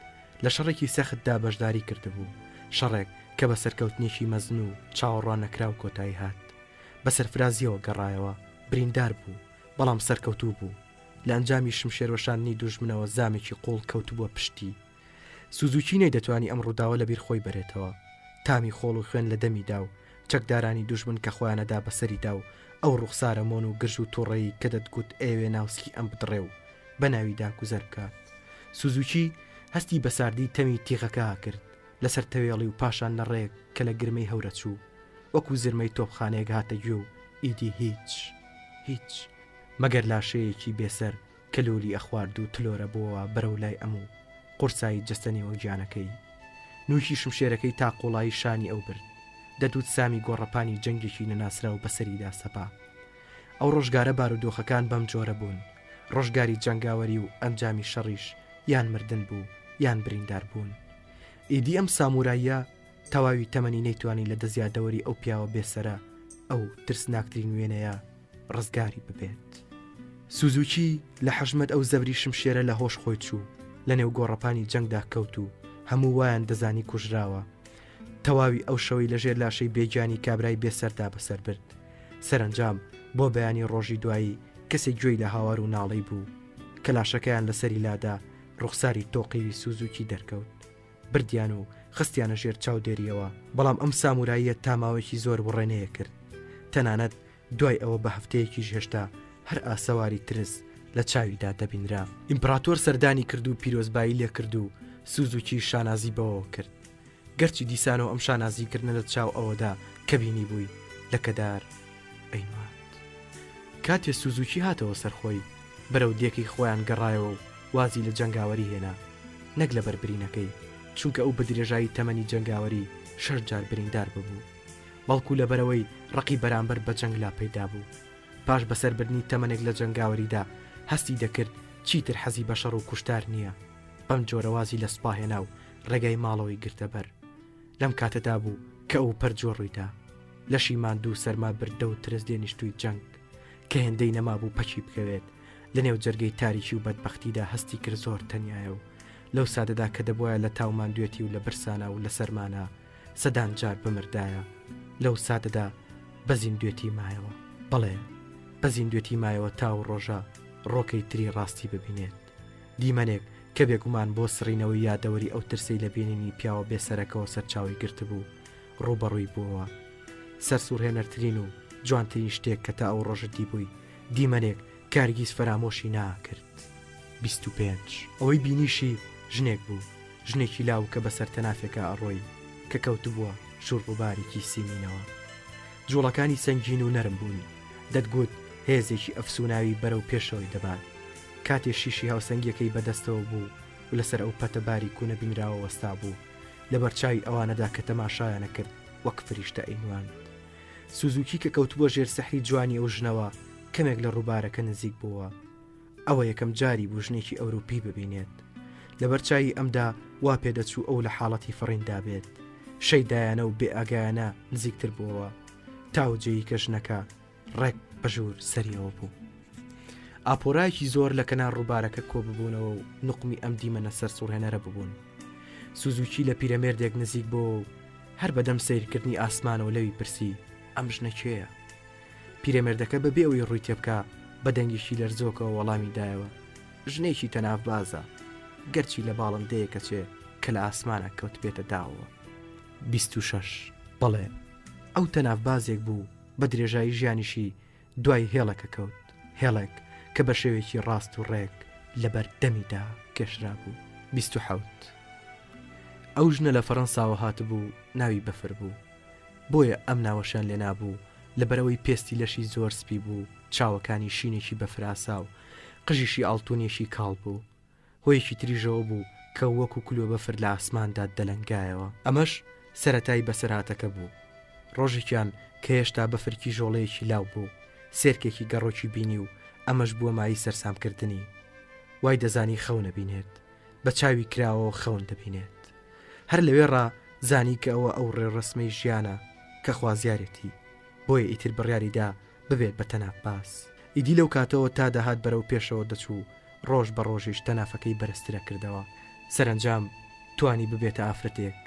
لە شەڕێکی سەختدا بەشداری کردبوو. شەڕێک کە بە سەرکەوتنێکی مەزن و چاوەڕوان نەکراو کۆتایی هات. بە سەرفرازییەوە گەڕایەوە. بریندار بوو، بەڵام سەرکەوتوو بوو. لە ئەنجامی شمشێروەشاندنی دوژمنەوە زامێکی قووڵ کەوتبووە پشتی. سوزوکی نەیدەتوانی ئەم ڕووداوە لە بیر خۆی بەرێتەوە. تامی خۆڵ و خوێن لە دەمیدا و چەکدارانی دوژمن کە خۆیانەدا بەسەریدا و ئەو ڕوخسارە مۆن و گرژ و توڕەی کە دەتگوت ئەیەوێ ناوسکی ئەم بدڕێ و بە ناویدا گوزەر بکات. سوزوکی هەستی بە ساردی تەمی تیغەکە ئەکرد لەسەر تەوێڵی و پاشان نەڕێک کە لە گرمەی هەورە چوو وەکو زرمەی تۆپخانەیەک هاتە گوێ و ئیدی هیچ. هیچ. مەگەر لاشەیەکی بێسەر کە لوولی ئەخوارد و تلۆرە بۆوە بەرەو لای ئەم و قورسایی جەستە نێوەگیانەکەی. نووکی شمشێرەکەی تا قووڵایی شانی ئەو برد. دەدوت سامی گۆڕەپانی جەنگێکی نەناسراو بەسەریدا سەپا. ئەو ڕۆژگارە بارودۆخەکان بەم جۆرە بوون، ڕۆژگاری جەنگاوەری و ئەنجامی شەڕیش یان مردن بوو یان بریندار بوون. ئیدی ئەم ساموراییە تەواوی تەمەنی نەیتوانی لە دەست یادەوەری ئەو پیاوە بێ سەرە، ئەو ترسناکترین وێنەیە ڕزگاری ببێت. سوزوکی لە حەژمەت ئەو زەبری شمشێرە لە هۆش خۆی چوو، لە نێو گۆڕەپانی جەنگدا کەوت و هەموو وایان دەزانی کوژراوە. تەواوی ئەو شەوەی لە ژێر لاشەی بێگیانی کابرای بێ سەردا بەسەر برد. سەرەنجام بۆ بەیانی ڕۆژی دوایی کەسێک گوێی لە هاوار و ناڵەی بوو. کە لاشەکەیان لەسەری لادا، ڕوخساری تۆقیوی سوزوکی دەرکەوت. بردیان و خستیانە ژێر چاودێرییەوە. بەڵام ئەم ساموراییە تا ماوەیەکی زۆر وڕێنەیە کرد. تەنانەت دوای ئەوە بە هەفتەیەکیش هێشتا هەر ئاسەواری ترس لە چاویدا دەبینرا. ئیمپڕاتۆر سەردانی کرد و پیرۆزبایی لێ کرد و سوزوکیش شانازی بەوەوە کرد. گەرچی دیسانەوە ئەم شانازی کردنە لە چاو ئەوەدا کە بینیبووی لەکەدار ئەینواند. کاتێ سوزوکی هاتەوە سەر خۆی، بەرەو دێکەی خۆیان گەڕایەوە و وازی لە جەنگاوەری هێنا. نەک لەبەر برینەکەی، چونکە ئەو بە درێژایی تەمەنی جەنگاوەری شەش جار بریندار ببوو. بەڵکو لەبەرئەوەی ڕقی بەرامبەر بە جەنگ لا پەیدا بوو. پاش بەسەربردنی تەمەنێک لە جەنگاوەریدا، هەستی دەکرد چیتر حەزی بە شەڕ و کوشتار نییە. بەم جۆرە وازی لە سوپا هێنا و ڕێگای ماڵەوەی گرتە بەر. لەم کاتەدا بوو کە ئەو پەرجووە ڕوویدا. لەشی ماندوو و سەرما بردە و ترس لێنیشتووی جەنگ، کە هێندەی نەمابوو پەکی بکەوێت، لە نێو جەرگەی تاریکی و بەدبەختیدا هەستی کرد زۆر تەنیایە و لەو ساتەدا کە دەبوایە لە تاو ماندوێتی و لە برسانا و لە سەرمانا سەدان جار بمردایە، لەو ساتەدا بە زیندوێتی مایەوە. بەڵێ، بە زیندوێتی مایەوە تا ئەو ڕۆژە ڕۆکەی تری ڕاستی ببینێت. دیمەنێک کە بێگومان بۆ سڕینەوەی یادەوەری ئەو ترسەی لە بینینی پیاوە بێ سەرەکەوە سەرچاوەی گرتبوو، ڕووبەڕووی بووەوە. سەرسوڕهێنەرترین و جوانترین شتێک کە تا ئەو ڕۆژە دیبووی، دیمەنێک کە هەرگیز فەرامۆشی ناکرد. 25. ئەوەی بینیشی ژنێک بوو، ژنێکی لاو کە بەسەر تەنافێکا ئەڕۆی کە کەوتبووە ژوور ڕووبارێکی سیمینەوە. جووڵەکانی سەنگین و نەرم بوون، دەتگوت هێزێکی ئەفسووناوی بەرەو پێشەوەی دەبات. کاتێ شیشی هاوسەنگیەکەی بەدەستەوە بوو و لەسەر ئەو پەتە باریک و نەبینراوە وەستابوو، لەبەر چاوی ئەوانەدا کە تەماشایان ئەکرد وەک فریشتە ئەینواند. سوزوکی کە کەوتبووە ژێر سحری جوانی ئەو ژنەوە، کەمێک لە ڕووبارەکە نزیک بۆوە. ئەوە یەکەم جاری بوو ژنێکی ئەوروپی ببینێت. لەبەر چاوی ئەمدا وا پێدەچوو ئەو لە حاڵەتی فڕیندا بێت. شەیدایانە و بێئاگایانە نزیکتر بۆوە. تا ئەو جێی کە ژنەکە ڕێک بە ژوور سەریەوە بوو. ئاپۆرایەکی زۆر لە کەنار ڕووبارەکە کۆ ببوونەوە و نوقمی ئەم دیمەنە سەرسوڕهێنەرە ببوون. سوزوکی لە پیرەمێردێک نزیک بۆوە و هەر بەدەم سەیرکردنی ئاسمانەوە لەوی پرسی، ئەم ژنە کێیە؟ پیرەمێردەکە بەبێ ئەوەی ڕووی تێبکا بە دەنگێکی لەرزۆکەوە وەڵامی دایەوە، ژنێکی تەنافبازە، گەرچی لە باڵندەیەک ئەچێ کە لە ئاسمانا کەوتبێتە داوەوە. 26. بەڵێ، ئەو تەنافبازێک بوو بە درێژایی ژیانیشی دوای هێڵێک ئەکەوت، هێڵێک کە بە شێوەیەکی ڕاست و ڕێک لەبەر دەمیدا کێشرابوو. 27. ئەو ژنە لە فەرەنساوە هاتبوو، ناوی بەفر بوو. بۆیە ئەم ناوەشیان لێنابوو، لەبەرئەوەی پێستی لەشی زۆر سپی بوو، چاوەکانی شینێکی بەفرئاسا و قژیشی ئاڵتونیەکی کاڵ بوو. هۆیەکی تریش ئەوە بوو کە وەکو کلۆ بەفر لە ئاسماندا دەلەنگایەوە. ئەمەش سەرەتای بەسەرهاتەکە بوو. ڕۆژێکیان کە هێشتا بەفر کیژۆڵەیەکی لاو بوو، سێرکێکی گەڕۆکی بینی و ئەمەش بووە مایەی سەرسامکردنی. وای دەزانی خەون ئەبینێت. بە چاوی کراوەوە خەون دەبینێت. هەر لەوێڕا زانی کە ئەوە ئەو ڕێوڕەسمەی ژیانە کە خوازیارێتی، بۆیە ئیتر بڕیاری دا ببێت بە تەنافباز. ئیدی لەو کاتەوە تا دەهات بەرەو پێشەوە دەچوو، ڕۆژ بە ڕۆژیش تەنافەکەی بەرزترەکردەوە. سەرەنجام توانی ببێتە ئافرەتێک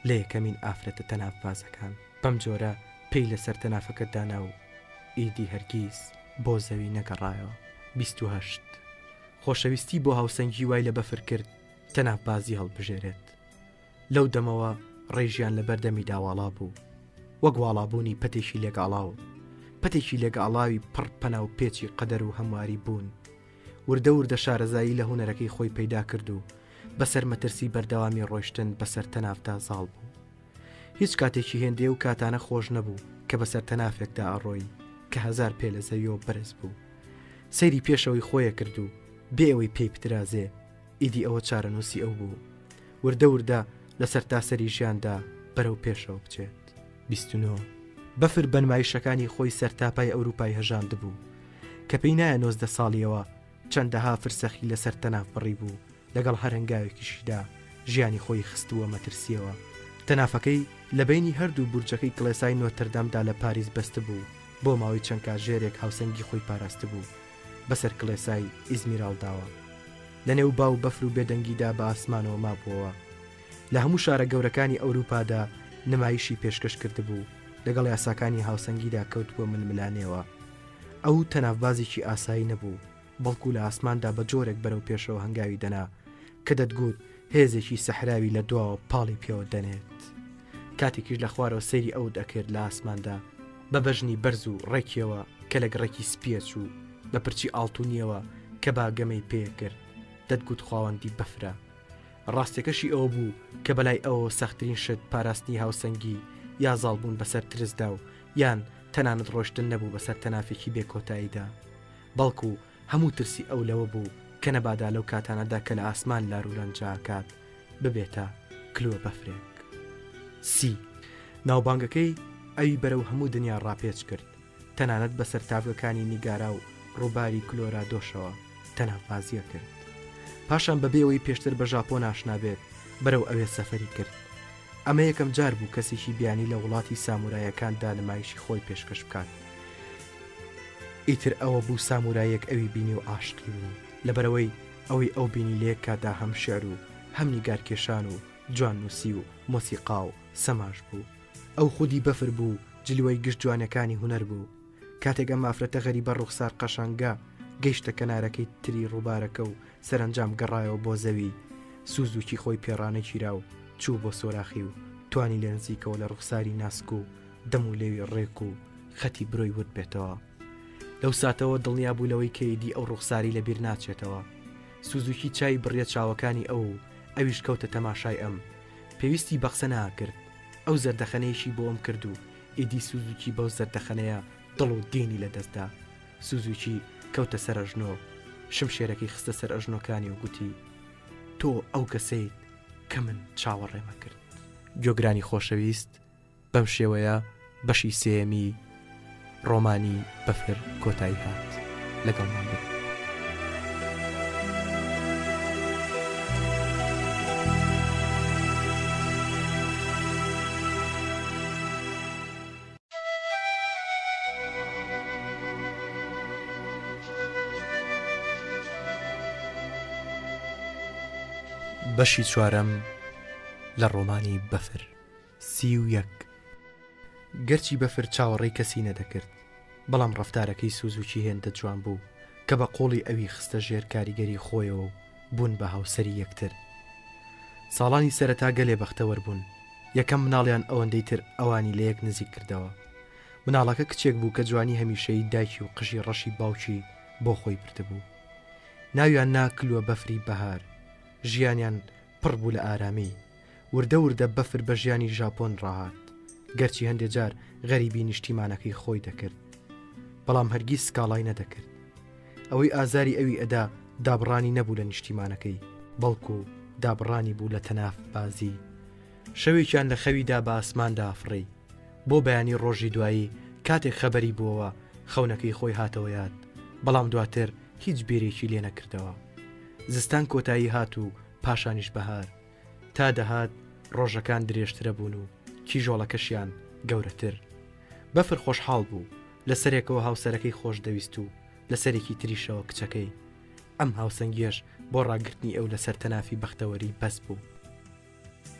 لە یەکەمین ئافرەتە تەنافبازەکان. بەم جۆرە پێی لەسەر تەنافەکە دانا و ئیدی هەرگیز بۆ زەوی نەگەڕایەوە. 28. خۆشەویستی بۆ هاوسەنگی وای لە بەفر کرد تەنافبازی هەڵبژێرێت. لەو دەمەوە ڕێی ژیان لە بەردەمیدا واڵا بوو. وەک واڵابوونی پەتێکی لێکئاڵاو. پەتێکی لێکئاڵاوی پڕ پەنا و پێچی قەدەر و هەمواری بوون. وردە وردە شارەزایی لە هونەرەکەی خۆی پەیدا کرد و بەسەر مەترسی بەردەوامی ڕۆیشتن بەسەر تەنافدا زاڵ بوو. هیچ کاتێکی هێندەی ئەو کاتانە خۆش نەبوو کە بەسەر تەنافێکدا ئەڕۆیی کە هەزار پێ لە زەویەوە بەرز بوو. سەیری پێشەوەی خۆی ئەکرد و بێ ئەوەی پێی بترازێ ئیدی ئەوە چارەنووسی ئەو بوو وردە وردە لە سەرتاسەری ژیاندا بەرەو پێشەوە بچێت. 29. بەفر بە نمایشەکانی خۆی سەرتاپای ئەوروپای هەژاندبوو. کە پێی نایە 19 ساڵیەوە چەندەها فرسەخی لەسەر تەناف بڕیبوو، لەگەڵ هەر هەنگاوێکیشیدا ژیانی خۆی خستبووە مەترسییەوە. تەنافەکەی لە بەینی هەردوو بورجەکەی کڵێسای نۆتردامدا لە پاریس بەستبوو، بۆ ماوەی چەند کاتژێرێک هاوسەنگی خۆی پاراستبوو بەسەر کڵێسای ئیزمیرالداوە. لەنێو با و بەفر و بێدەنگیدا بە ئاسمانەوە مابووەوە. لە هەموو شارە گەورەکانی ئەوروپادا نمایشی پێشکەش کردبوو، لەگەڵ یاساکانی هاوسەنگیدا کەوتبووە ململانێوە. ئەو تەنافبازێکی ئاسایی نەبوو، بەڵکو لە ئاسماندا بە جۆرێک بەرەو پێشەوە هەنگاوی دەنا کە دەتگوت هێزێکی سەحراوی لە دواوە پاڵی پێوە دەنێت. کاتێکیش لە خوارەوە سەیری ئەوت ئەکرد لە ئاسماندا، بە بەژنی بەرز و ڕێکیەوە کە لە گڕێکی سپییە چوو، بە پرچی ئاڵتونییەوە کە با گەمەی پێ کرد، دەتگوت خواوەندی بەفرە. ڕاستیەکەشی ئەوە بوو کە بەلای ئەوەوە سەختترین شت پاراستنی هاوسەنگی یا زاڵبوون بەسەر ترسدا و یان تەنانەت ڕۆشتن نەبوو بەسەر تەنافێکی بێ کۆتاییدا، بەڵکو هەموو ترسی ئەو لەوە بوو کە نەبادا لەو کاتانەدا کە لە ئاسمان لارولەنجە ئەکات ببێتە کلوە بەفرێک. سی. ناوبانگەکەی ئەوی بەرەو هەموو دنیا ڕاپێچ کرد، تەنانەت بەسەر تاڤگەکانی نیگارا و ڕووباری کلۆرادۆشەوە تەنافبازییە کرد. پاشان بەبێ ئەوەی پێشتر بە ژاپۆن ئاشنا بێت بەرەو ئەوێ سەفەری کرد. ئەمە یەکەم جار بوو کەسێکی بیانی لە وڵاتی سامورایەکاندا نمایشی خۆی پێشکەش بکات. ئیتر ئەوە بوو سامورایەک ئەوی بینی و عاشقی بوو، لەبەرئەوەی ئەوەی ئەو بینی لە یەک کاتدا هەم شیعر و هەم نیگارکێشان و جواننووسی و مۆسیقا و سەماش بوو. ئەو خودی بەفر بوو و جلوەی گشت جوانیەکانی هونەر بوو. کاتێک ئەم ئافرەتە غەریبە ڕوخسار قەشانگە گەیشتە کەنارەکەی تری ڕووبارەکە و سەرەنجام گەڕایەوە بۆ زەوی، سوزوکی خۆی پێ ڕانەگیرا و چوو بۆ سۆراخی و توانی لە نزیکەوە لە ڕوخساری ناسک و دەم و لێوی ڕێک و خەتی برۆی ورد بێتەوە. لەو ساتەوە دڵنیا بوو لەوەی کە ئیدی ئەو ڕوخسارەی لە بیر ناچێتەوە. سوزوکی چاوی بڕیە چاوەکانی ئەو و ئەویش کەوتە تەماشای ئەم. پێویستی بە قسە ناکرد. ئەو زەردەخەنەیەکی بۆ ئەم کرد و ئیدی سوزوکی بەو زەردەخەنەیە دڵ و دینی لە دەست دا. سوزوکی کەوتە سەر ئەژنۆ. شمشێرەکەی خستە سەر ئەژنۆکانی و گوتی، تۆ ئەو کەسەیت کە من چاوەڕێم ئەکرد. گوێگرانی خۆشەویست بەم شێوەیە بەشی سێیەمی ڕۆمانی بەفر کۆتایی هات. لەگەڵمان بن. بەشی چوارەم لە ڕۆمانی بەفر. 31. گەرچی بەفر چاوەڕێی کەسی نەدەکرد، بەڵام ڕەفتارەکەی سوزوکی هێندە جوان بوو کە بە قووڵی ئەوی خستە ژێر کاریگەری خۆیەوە و بوون بە هاوسەری یەکتر. ساڵانی سەرەتا گەلێ بەختەوەر بوون. یەکەم مناڵیان ئەوەندەی تر ئەوانی لە یەک نزیک کردەوە. مناڵەکە کچێک بوو کە جوانی هەمیشەیی دایکی و قژی ڕەشی باوکی بۆ خۆی بردبوو. ناویان نا کلوە بەفری بەهار. ژیانیان پڕ بوو لە ئارامی. وردە وردە بەفر بە ژیانی ژاپۆن ڕاهات، گەرچی هەندێ جار غەریبی نیشتیمانەکەی خۆی دەکرد، بەڵام هەرگیز سکاڵای نەدەکرد. ئەوەی ئازاری ئەوی ئەدا دابڕانی نەبوو لە نیشتیمانەکەی، بەڵکو دابڕانی بوو لە تەناف بازی. شەوێکیان لە خەویدا بە ئاسماندا ئەفڕی. بۆ بەیانی ڕۆژی دوایی کاتێک خەبەری بووەوە خەونەکەی خۆی هاتەوە یاد، بەڵام دواتر هیچ بیرێکی لێ نەکردەوە. زستان کۆتایی هات و پاشانیش بەهار. تا دەهات ڕۆژەکان درێژترەبوون و کیژۆڵەکەشیان گەورەتر. بەفر خۆشحاڵ بوو، لە سەرێکەوە هاوسەرەکەی خۆش دەویست و لە سەرێکی تریشەوە کچەکەی. ئەم هاوسەنگییەش بۆ ڕاگرتنی ئەو لەسەر تەنافی بەختەوەری بەس بوو.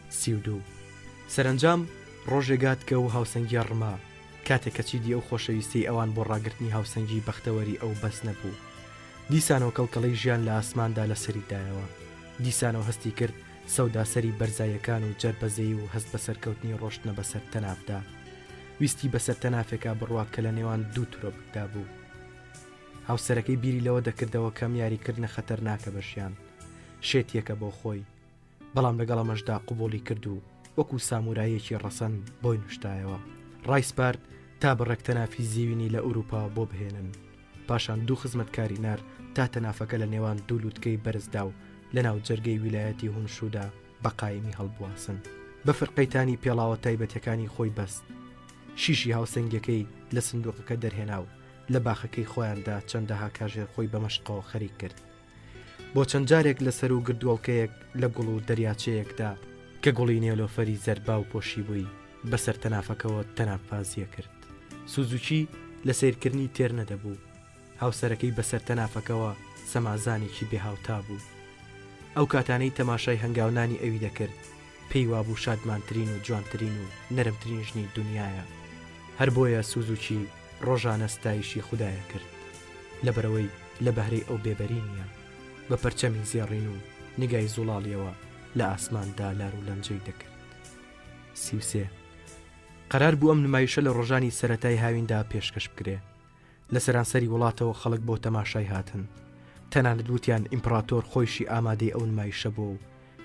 32. سەرەنجام ڕۆژێک هات کە ئەو هاوسەنگییە ڕما، کاتێک کە چیدی ئەو خۆشەویستیەی ئەوان بۆ ڕاگرتنی هاوسەنگیی بەختەوەری ئەو بەس نەبوو. دیسانەوە کەڵکەڵەی ژیان لە ئاسماندا لەسەری دایەوە. دیسانەوە هەستی کرد سەوداسەری بەرزاییەکان و جەربەزەیی و هەست بە سەرکەوتنی ڕۆشتنە بەسەر تەنافدا. ویستی بەسەر تەنافێکا بڕوات کە لە نێوان دوو ترۆپکدا بوو. هاوسەرەکەی بیری لەوە دەکردەوە کە ئەم یاریکردنە خەتەرناکە بە ژیان. شێتییەکە بۆ خۆی. بەڵام لەگەڵ ئەمەشدا قبوڵی کرد و وەکو ساموراییەکی ڕەسەن بۆی نوشتایەوە. ڕایسپارد تا بڕێک تەنافی زیوینی لە ئوروپاوە بۆ بهێنن. پاشان دوو خزمەتکاری نارد تا تەنافەکە لە نێوان دوو لوتکەی بەرزدا و لەناو جەرگەی ویلایەتی هونشودا بە قایمی هەڵبواسن. بەفر قەیتانی پێڵاوە تایبەتیەکانی خۆی بەست. شیشی هاوسەنگیەکەی لە سندوقەکە دەرهێنا و لە باخەکەی خۆیاندا چەندەها کاژێر خۆی بە مەشقەوە خەریک کرد. بۆ چەند جارێک لە سەروو گردۆڵکەیەک لە گوڵ و دەریاچەیەکدا کە گوڵی نێلۆفەری زەردباو پۆشیبووی، بەسەر تەنافەکەوە تەنافبازییە کرد. سوزوکی لە سەیرکردنی تێر نەدەبوو. هاوسەرەکەی بەسەر تەنافەکەوە سەمازانێکی بێهاوتا بوو. ئەو کاتانەی تەماشای هەنگاونانی ئەوی دەکرد، پێی وابوو شادمانترین و جوانترین و نەرمترین ژنی دونیایە. هەر بۆیە سوزوکی ڕۆژانە ستایشی خودای ئەکرد. لەبەرئەوەی لە بەهرەی ئەو بێبەری نییە. بە پەرچەمی زێڕین و نیگای زوڵاڵیەوە لە ئاسماندا لارولەنجەی دەکرد. 33. قەرار بوو ئەم نمایشە لە ڕۆژانی سەرەتای هاویندا پێشکەش بکرێ. لە سەرانسەری وڵاتەوە خەڵک بۆ تەماشای هاتن. تەنانەت وتیان ئیمپڕاتۆر خۆیشی ئامادەی ئەو نمایشە بووە و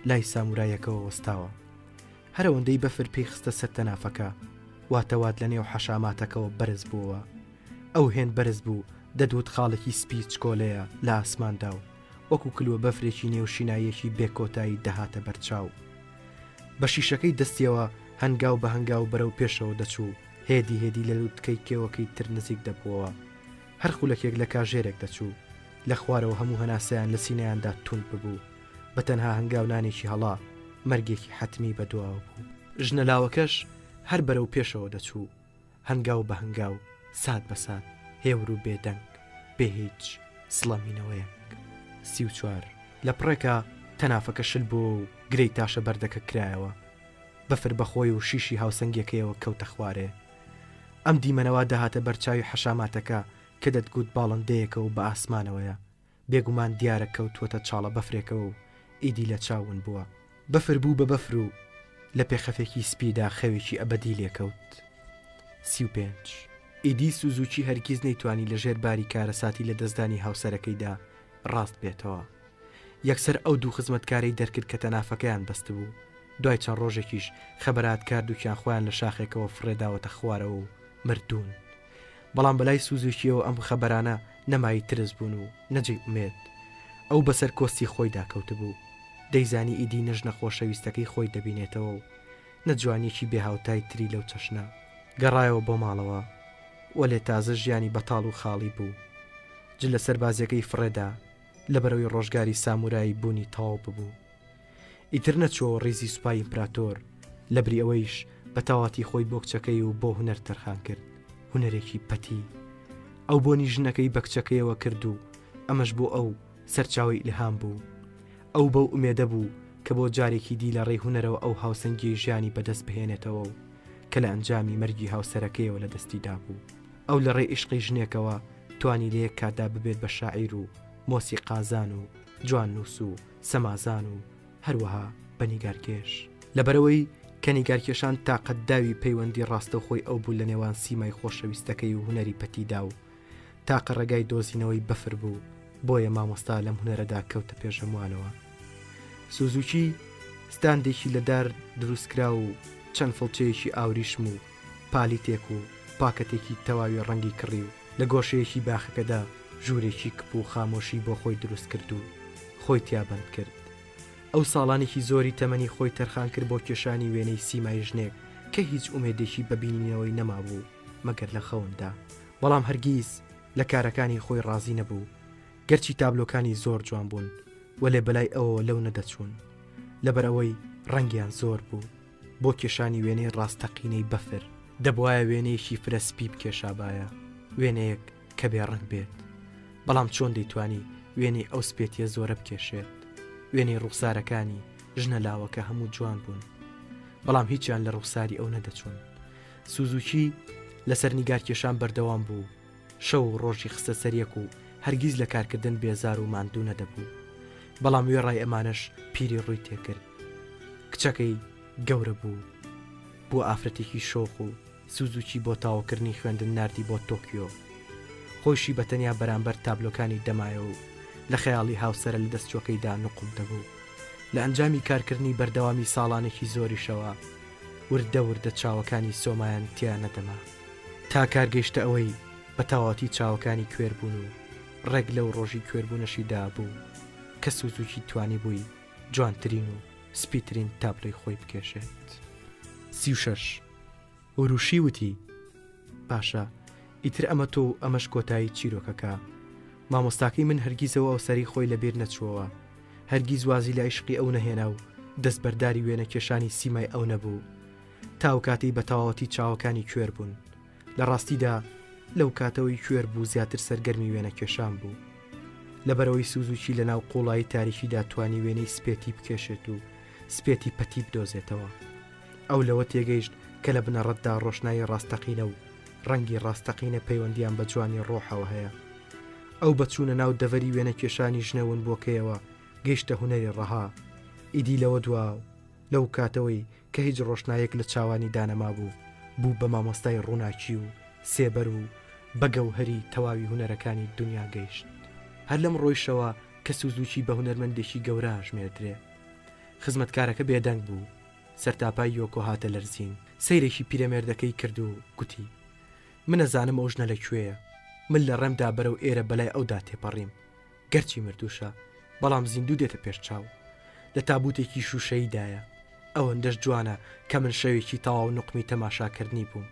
لای سامورایەکەوە وەستاوە. هەر ئەوەندەی بەفر پێی خستە سەر تەنافەکە، واتەوات لە نێو حەشاماتەکەوە بەرز بووەوە. ئەو هێند بەرز بوو، دەدوت خاڵێکی سپی چکۆلەیە لە ئاسماندا و وەکوو کلوە بەفرێکی نێو شیناییەکی بێ کۆتایی دەهاتە بەر چاو. بە شیشەکەی دەستیەوە هەنگاو بە هەنگاو بەرەو پێشەوە دەچوو، هێدی هێدی لە لوتکەی کێوەکەی تر نزیک دەبووەوە. هەر خولەکێک لە کاژێرێک دەچوو. لە خوارەوە هەموو هەناسەیان لە سینەیاندا توند ببوو. بە تەنها هەنگاونانێکی هەڵە، مەرگێکی حەتمی بە دواوە بوو. ژنە لاوەکەش هەر بەرەو پێشەوە دەچوو. هەنگاو بە هەنگاو، سات بە سات، هێور و بێدەنگ، بێ هیچ سڵەمینەوەیەک. 34. لە پڕێکا تەنافەکە شل بووەوە و گرێی تاشە بەردەکە کرایەوە. بەفر بە خۆی و شیشی هاوسەنگیەکەیەوە کەوتە خوارێ. ئەم دیمەنە وا دەهاتە بەر چاوی حەشاماتەکە کە دەتگوت باڵندەیەکە و بە ئاسمانەوەیە. بێگومان دیارە کەوتووەتە چاڵە بەفرێکەوە و ئیدی لە چاو ون بووە. بەفر بوو بە بەفر و لە پێخەفێکی سپیدا خەوێکی ئەبەدی لێ کەوت. 35. ئیدی سوزوکی هەرگیز نەیتوانی لە ژێر باری کارەساتی لەدەستدانی هاوسەرەکەیدا ڕاست بێتەوە. یەکسەر ئەو دوو خزمەتکارەی دەرکرد کە تەنافەکەیان بەستبوو. دوای چەند ڕۆژێکیش خەبەرات کاردووکیان خۆیان لە شاخێکەوە فڕێداوەتە خوارەوە و مردوون. بەڵام بەلای سوزوکیەوە ئەم خەبەرانە نە مایەی ترس بوون و نە جێی ئومێد. ئەو بەسەر کۆستی خۆیدا کەوتبوو. دەیزانی ئیدی نە ژنە خۆشەویستەکەی خۆی دەبینێتەوە و نە جوانییەکی بێهاوتای تری لەو چەشنە. گەڕایەوە بۆ ماڵەوە، وەلێ تازە ژیانی بەتاڵ و خاڵی بوو. جلە سەربازییەکەی فڕێدا، لەبەرئەوەی ڕۆژگاری سامورایی بوونی تەواو ببوو. ئیتر نەچووەوە ڕیزی سوپای ئیمپراتۆر، لەبری ئەوەیش بە تەواتی خۆی بۆ کچەکەی و بۆ هونەر تەرخان کرد، هونەرێکی پەتی. ئەو بۆنی ژنەکەی بە کچەکەیەوە کرد و ئەمەش بۆ ئەو سەرچاوەی ئیلهام بوو. ئەو بەو ئومێدە بوو کە بۆ جارێکی دی لە ڕێی هونەرەوە ئەو هاوسەنگیەی ژیانی بەدەست بهێنێتەوە و کە لە ئەنجامی مەرگی هاوسەرەکەیەوە لە دەستی دابوو. ئەو لە ڕێی ئیشقی ژنێکەوە توانی لە یەک کاتدا ببێت بە شاعیر و مۆسیقازان و جواننووس و سەمازان و هەروەها بە نیگارکێش. لەبەرئەوەی کە نیگارکێشان تاقە داوی پەیوەندی ڕاستەوخۆی ئەو بوو لە نێوان سیمای خۆشەویستەکەی و هونەری پەتیدا و تاقە ڕێگای دۆزینەوەی بەفر بوو، بۆیە مامۆستا لەم هونەرەدا کەوتە پێش هەمووانەوە. سوزوکی ستاندێکی لە دار دروستکراو و چەند فڵچەیەکی ئاوریشم و پالیتێک و پاکەتێکی تەواوی ڕەنگی کڕی و لە گۆشەیەکی باخەکەدا ژوورێکی کپ و خامۆشی بۆ خۆی دروست کرد و خۆی تیا بەند کرد. ئەو ساڵانێکی زۆری تەمەنی خۆی تەرخان کرد بۆ کێشانی وێنەی سیمای ژنێک کە هیچ ئومێدێکی بە بینینەوەی نەمابوو مەگەر لە خەوندا. بەڵام هەرگیز لە کارەکانی خۆی ڕازی نەبوو. گەرچی تابلۆکانی زۆر جوان بوون، وەلێ بەلای ئەوەوە لەو نەدەچوون. لەبەرئەوەی ڕەنگیان زۆر بوو. بۆ کێشانی وێنەی ڕاستەقینەی بەفر، دەبوایە وێنەیەکی فرە سپی بکێشابایە، وێنەیەک کە بێ ڕەنگ بێت. بەڵام چۆن دەیتوانی وێنەی ئەو سپێتیە زۆرە بکێشێت؟ وێنەی ڕوخسارەکانی ژنە لاوەکە هەموو جوان بوون، بەڵام هیچیان لە ڕوخساری ئەو نەدەچوون. سوزوکی لەسەر نیگارکێشان بەردەوام بوو، شەو و ڕۆژی خستە سەر یەک و هەرگیز لە کارکردن بێزار و ماندوو نەدەبوو. بەڵام وێڕای ئەمانەش پیری ڕووی تێکرد. کچەکەی گەورە بوو، بووە ئافرەتێکی شۆخ و سوزوکی بۆ تەواوکردنی خوێندن ناردی بۆ تۆکیۆ. خۆیشی بە تەنیا بەرامبەر تابلۆکانی دەمایەوە و لە خەیاڵی هاوسەرە لەدەستچووەکەیدا نوقم دەبوو. لە ئەنجامی کارکردنی بەردەوامی ساڵانێکی زۆریشەوە، وردە وردە چاوەکانی سۆمایان تیا نەدەما. تا کار گەیشتە ئەوەی بە تەواوەتی چاوەکانی کوێر بوون و ڕێک لەو ڕۆژی کوێربوونەشیدا بوو کە سوزوکی توانیبووی جوانترین و سپیترین تابلۆی خۆی بکێشێت. 36. ئوروشی وتی. باشە ئیتر ئەمە تۆ و ئەمەش کۆتایی چیرۆکەکە. مامۆستاکەی من هەرگیز ئەو ئەوسەری خۆی لە بیر نەچووەوە. هەرگیز وازی لە عیشقی ئەو نەهێنا و دەستبەرداری وێنەکێشانی سیمای ئەو نەبوو. تا ئەو کاتەی بە تەواوەتی چاوەکانی کوێر بوون. لە ڕاستیدا لەو کاتەوەی کوێر بوو زیاتر سەرگەرمی وێنەکێشان بوو. لەبەرئەوەی سوزوکی لە ناو قوڵایی تاریکیدا توانی وێنەی سپێتی بکێشێت و سپێتی پەتی بدۆزێتەوە. ئەو لەوە تێگەیشت کە لە بنەڕەتدا ڕۆشنایی ڕاستەقینە و ڕەنگی ڕاستەقینە پەیوەندییان بە جوانی ڕۆحەوە هەیە. ئەو بە چوونە ناو دەڤەری وێنەکێشانی ژنە ونبووەکەیەوە گەیشتە هونەری ڕەها. ئیدی لەوە دوا و لەو کاتەوەی کە هیچ ڕۆشنایەک لە چاوانی دانەمابوو، بوو بە مامۆستای ڕووناکی و سێبەر و بە گەوهەری تەواوی هونەرەکانی دونیا گەیشت. هەر لەم ڕۆیشەوە کە سوزوکی بە هونەرمەندێکی گەورە ئەژمێردرێ. خزمەتکارەکە بێدەنگ بوو. سەرتاپای یۆکۆ هاتە لەرزین. سەیرێکی پیرەمێردەکەی کرد و گوتی، من ئەزانم ئەو ژنە لە کوێیە. من لە ڕێمدا بەرەو ئێرە بەلای ئەودا تێپەڕیم. گەرچی مردووشە، بەڵام زیندوو دێتە پێش چاو. لە تابووتێکی شووشەییدایە. ئەوەندەش جوانە کە من شەوێکی تەواو نوقمی تەماشاکردنی بووم.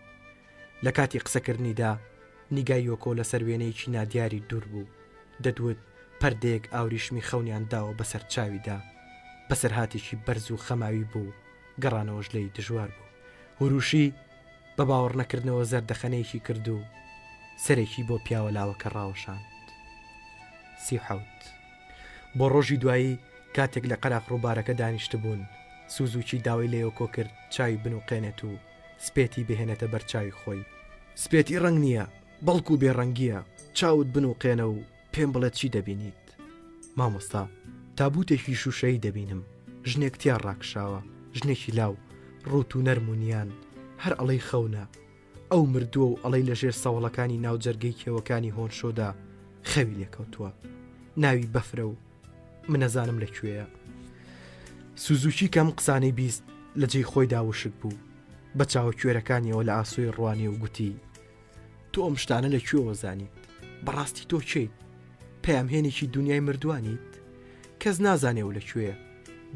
لە کاتی قسەکردنیدا نیگای یۆکۆ لەسەر وێنەیەکی نادیاری دوور بوو. دەتوت پەردەیەک ئاوریشمی خەونیان داوە بەسەر چاویدا. بەسەرهاتێکی بەرز و خەماوی بوو و گەڕانەوەش لێی دژوار بوو. هوروشی بە باوەڕنەکردنەوە زەردەخەنەیەکی کرد و سەرێکی بۆ پیاوە لاوەکە ڕاوەشاند. 37. بۆ ڕۆژی دوایی کاتێک لە قەراخ ڕووبارەکە دانیشتبوون، سوزوکی داوای لە یۆکۆ کرد چاوی بنوقێنێت و سپێتی بهێنێتە بەر چاوی خۆی. سپێتی ڕەنگ نییە، بەڵکو بێ ڕەنگییە، چاوت بنوقێنە و پێم بڵێ چی دەبینیت؟ مامۆستا، تابووتێکی شووشەیی دەبینم، ژنێک تیا ڕاکشاوە، ژنێکی لاو، ڕووت و نەرم و نیان، هەر ئەڵێی خەونە. ئەو مردووە و ئەڵێی لەژێر سەوڵەکانی ناو جەرگەی کێوەکانی هۆنشۆدا خەوی لێکەوتووە. ناوی بەفرە و من ئەزانم لە کوێیە. سوزوکی کە ئەم قسانەی 20 لە جێی خۆیدا وشک بوو. بە چاوە کوێرەکانیەوە لە ئاسۆی ڕوانی و گوتی تۆ ئەم شتانە لە کوێوە زانیت؟ بەڕاستی تۆ کێیت؟ پەیامهێنێکی دنیای مردوانیت؟ کەس نازانێ و لە کوێیە.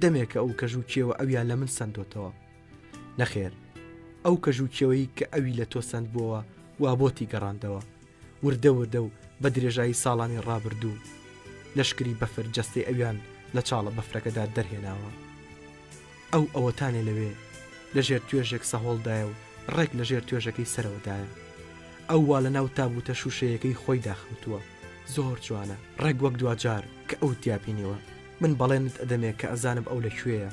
دەمێکە ئەو کەژ و کێوە ئەویان لە من سەندۆتەوە. نەخێر، ئەو کەژ و کێوەی کە ئەوی لە تۆ سەندبووەوە وا بۆتی گەڕاندەوە. وردە وردە و بە درێژایی ساڵانی ڕابردوو، لەشکری بەفر جەستەی ئەویان لە چاڵە بەفرەکەدا دەرهێناوە. ئەو ئەوەتانێ لەوێ، لە ژێر توێژێک سەهۆڵدایە و ڕێک لە ژێر توێژەکەی سەرەوەدایە. ئەو وا لە ناو تابووتە شووشەیەکەی خۆیدا خەوتووە. زۆر جوانە. ڕێک وەک دواجار کە ئەوت تیا بینیوە. من بەڵێنت ئەدەمێ کە ئەزانم ئەو لە کوێیە.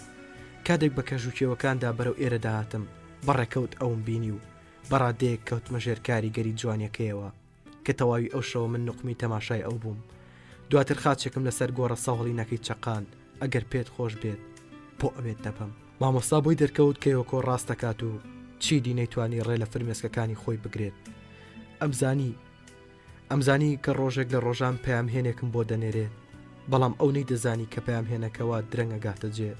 کاتێک بە کەژ و کێوەکاندا بەرەو ئێرە دەهاتم، بە ڕێکەوت ئەوم بینی و بە ڕادەیەک کەوتمە ژێر کاریگەری جوانیەکەیەوە کە تەواوی ئەو شەوە من نوقمی تەماشای ئەو بووم. دواتر خاچێکم لەسەر گۆڕە سەهۆڵینەکەی چەقاند، ئەگەر پێت خۆش بێت بۆ ئەوێت دەبەم. مامۆستا بۆی دەرکەوت کە یۆکۆ ڕاست دەکات و چیدی نەیتوانی ڕێ لە فرمێسکەکانی خۆی بگرێت. ئەمزانی ئەمزانی کە ڕۆژێک لە ڕۆژان پەیامهێنێکم بۆ دەنێرێت، بەڵام ئەو نەیدەزانی کە پەیامهێنەکە وا درەنگ ئەگاتە جێ.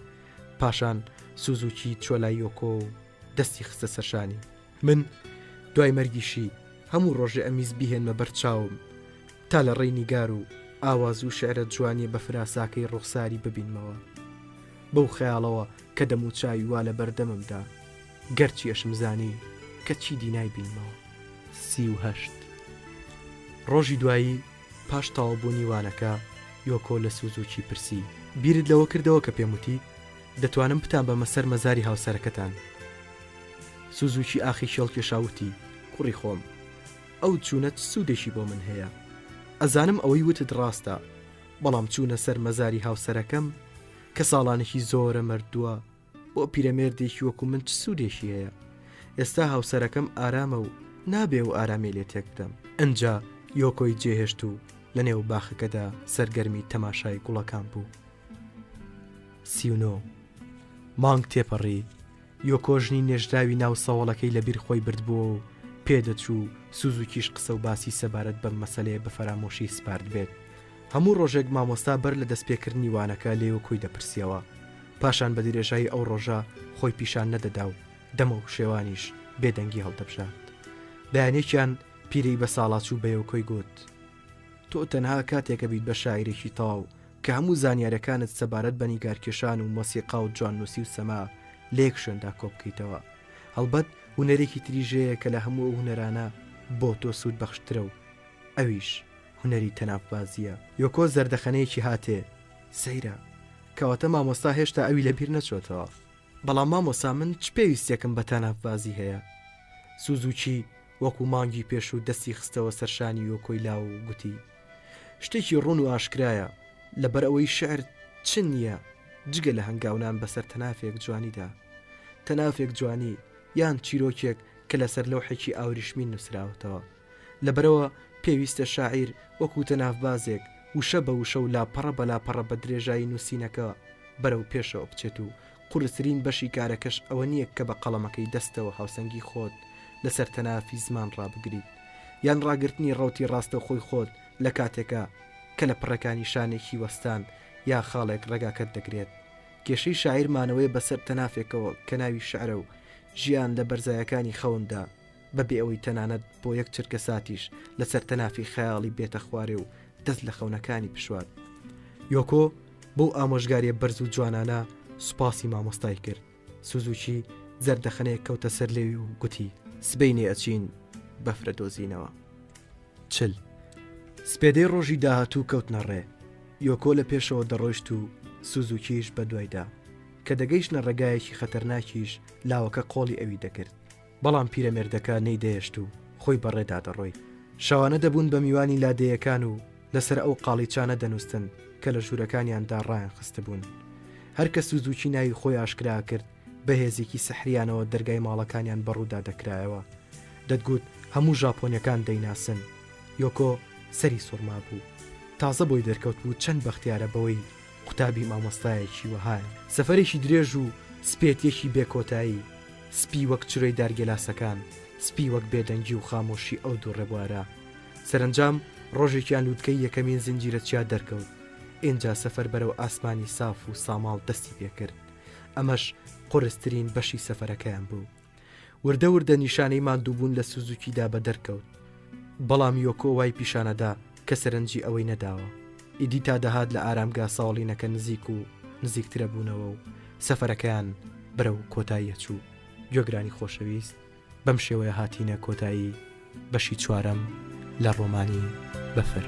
پاشان سوزوکی چوە لای یۆکۆ و دەستی خستە سەر شانی. من دوای مەرگیشی هەموو ڕۆژێ ئەمیست بیهێنمە بەر چاوم تا لە ڕێی نیگار و ئاواز و شعرە جوانیە بەفراساکەی ڕوخساری ببینمەوە. بەو خەیاڵەوە کە دەموچاوی وا لە بەردەممدا، گەرچی ئەشمزانی کە چیدی نایبینمەوە. 38. ڕۆژی دوایی پاش تەواوبوونی وانەکە، یۆکۆ لە سوزوکی پرسی. بیرت لەوە کردەوە کە پێم وتی دەتوانم بتانبەمە سەر مەزاری هاوسەرەکەتان؟ سوزوکی ئاخی هەڵکێشا وتی، کوڕی خۆم، ئەو چوونە چ سوودێکی بۆ من هەیە؟ ئەزانم ئەوەی وتت ڕاستە، بەڵام چوونە سەر مەزاری هاوسەرەکەم کە ساڵانێکی زۆرە مردووە، بۆ پیرەمێردێکی وەکو من چ سوودێکی هەیە؟ ئێستا هاوسەرەکەم ئارامە و نابێ ئەو ئارامیە لێ تێک بدەم. ئنجا یۆکۆی جێهێشت و لە نێو باخەکەدا سەرگەرمی تەماشای گوڵەکان بوو. 39. مانگ تێپەڕی، یۆکۆ ژنی نێژراوی ناو سەوەڵەکەی لە بیر خۆی بردبووەوە و پێدەچوو سوزوکیش قسە و باسی سەبارەت بەم مەسەلەیە بە فەرامۆشی سپاردبێت. هەموو ڕۆژێک مامۆستا بەر لە دەستپێکردنی وانەکە لە یۆکۆی دەپرسیەوە. پاشان بە درێژایی ئەو ڕۆژە خۆی پیشان نەدەدا و دەمە و شێوانیش بێدەنگی هەڵدەبژارد. بەیانێکیان پیرەی بە ساڵاچوو بە یۆکۆی گوت، تۆ تەنها کاتێک ئەبیت بە شاعیرێکی تەواو کە هەموو زانیارەکانت سەبارەت بە نیگارکێشان و مۆسیقا و جواننووسی و سەما لە یەک شوێندا کۆبکەیتەوە. هەڵبەت هونەرێکی تریش هەیە کە لە هەموو ئەو هونەرانە. بۆ تۆ سوودبەخشترە و ئەویش هونەری تەنافبازییە. یۆکۆ زەردەخەنەیەکی هاتێ، سەیرە، کەواتە مامۆستا هێشتا ئەوی لەبیر نەچۆتەوە. بەڵام مامۆستا من چ پێویستیەکم بە تەنافبازی هەیە؟ سوزوکی وەکو مانگی پێشوو دەستی خستەوە سەر شانی یۆکۆی لاو و گوتی، شتێکی ڕوون و ئاشکرایە، لەبەر ئەوەی شیعر چ نییە جگە لە هەنگاونان بەسەر تەنافێک جوانیدا. تەنافێک جوانی، یان چیرۆکێک کە لەسەر لەوحێکی ئاوریشمین نووسراوەتەوە. لەبەرئەوە پێویستە شاعیر وەکو تەنافبازێک وشە بە وشە و لاپەڕە بە لاپەڕە بە درێژایی نووسینەکە بەرەو پێشەوە بچێت و قورسترین بەشی کارەکەش ئەوە نییە کە بە قەڵەمەکەی دەستەوە هاوسەنگی خۆت لەسەر تەنافی زمان ڕابگریت یان ڕاگرتنی ڕەوتی ڕاستەوخۆی خۆت لە کاتێکا کە لە پڕێکا نیشانێکی وەستان یا خاڵێک ڕێگاکەت دەگرێت. کێشەی شاعیر مانەوەیە بەسەر تەنافێکەوە کە ناوی شعرە و ژیان لە بەرزایەکانی خەوندا بەبێ ئەوەی تەنانەت بۆ یەک چرکەساتیش لەسەر تەنافی خەیاڵی بێتە خوارێ و دەست لە خەونەکانی بشوات. یۆکۆ بەو ئامۆژگاریە بەرز و جوانانە سوپاسی مامۆستای کرد. سوزوکی زەردەخەنەیەک کەوتە سەر لێوی و گوتی. سبەینێ ئەچین بەفرە دۆزینەوە. 40. سپێدەی ڕۆژی داهاتوو کەوتنە ڕێ. یۆکۆ لە پێشەوە دەڕۆیشت و سوزوکیش بە دوایدا. کە دەگەیشتنە ڕێگایەکی خەتەرناکیش لاوەکە قۆڵی ئەوی دەگرت. بەڵام پیرەمێردەکە نەیدەهێشت و خۆی بە ڕێدا دەڕۆی. شەوانە دەبوون بە میوانی لادێیەکان و لەسەر ئەو قاڵیچانە دەنووستن کە لە ژوورەکانیاندا ڕایانخستبوون. هەر کە سوزوکی ناوی خۆی ئاشکرا کرد، بە هێزێکی سەحریانەوە دەرگای ماڵەکانیان بە ڕوودا دەکرایەوە. دەتگوت هەموو ژاپۆنیەکان دەیناسن. یۆکۆ سەری سوڕمابوو. تازە بۆی دەرکەوتبوو چەند بەختیارە بەوەی قوتابی مامۆستایەکی وەهایە. سەفەرێکی درێژ و سپێتیەکی بێ کۆتایی. سپی وەک چرۆی دارگێلاسەکان، سپی وەک بێدەنگی و خامۆشی ئەو دوو ڕێبوارە. سەرەنجام ڕۆژێکیان لووتکەی یەکەمین زنجیرە چیا دەرکەوت. ئینجا سەفەر بەرەو ئاسمانی ساف و ساماڵ دەستی پێکرد. ئەمەش قورسترین بەشی سەفەرەکەیان بوو. وردە وردە نیشانەی ماندووبوون لە سوزوکیدا بەدەرکەوت. بەڵام یۆکۆ وای پیشانەدا کە سەرنجی ئەوەی نەداوە. ئیدی تا دەهات لە ئارامگا ساوڵینەکە نزیک و نزیکترە بوونەوە و سەفەرەکەیان بەرەو کۆتایی ئەچوو. گوێگرانی خۆشەویست بەم شێوەیە هاتینە کۆتایی بەشی چوارەم لە ڕۆمانی بەفر.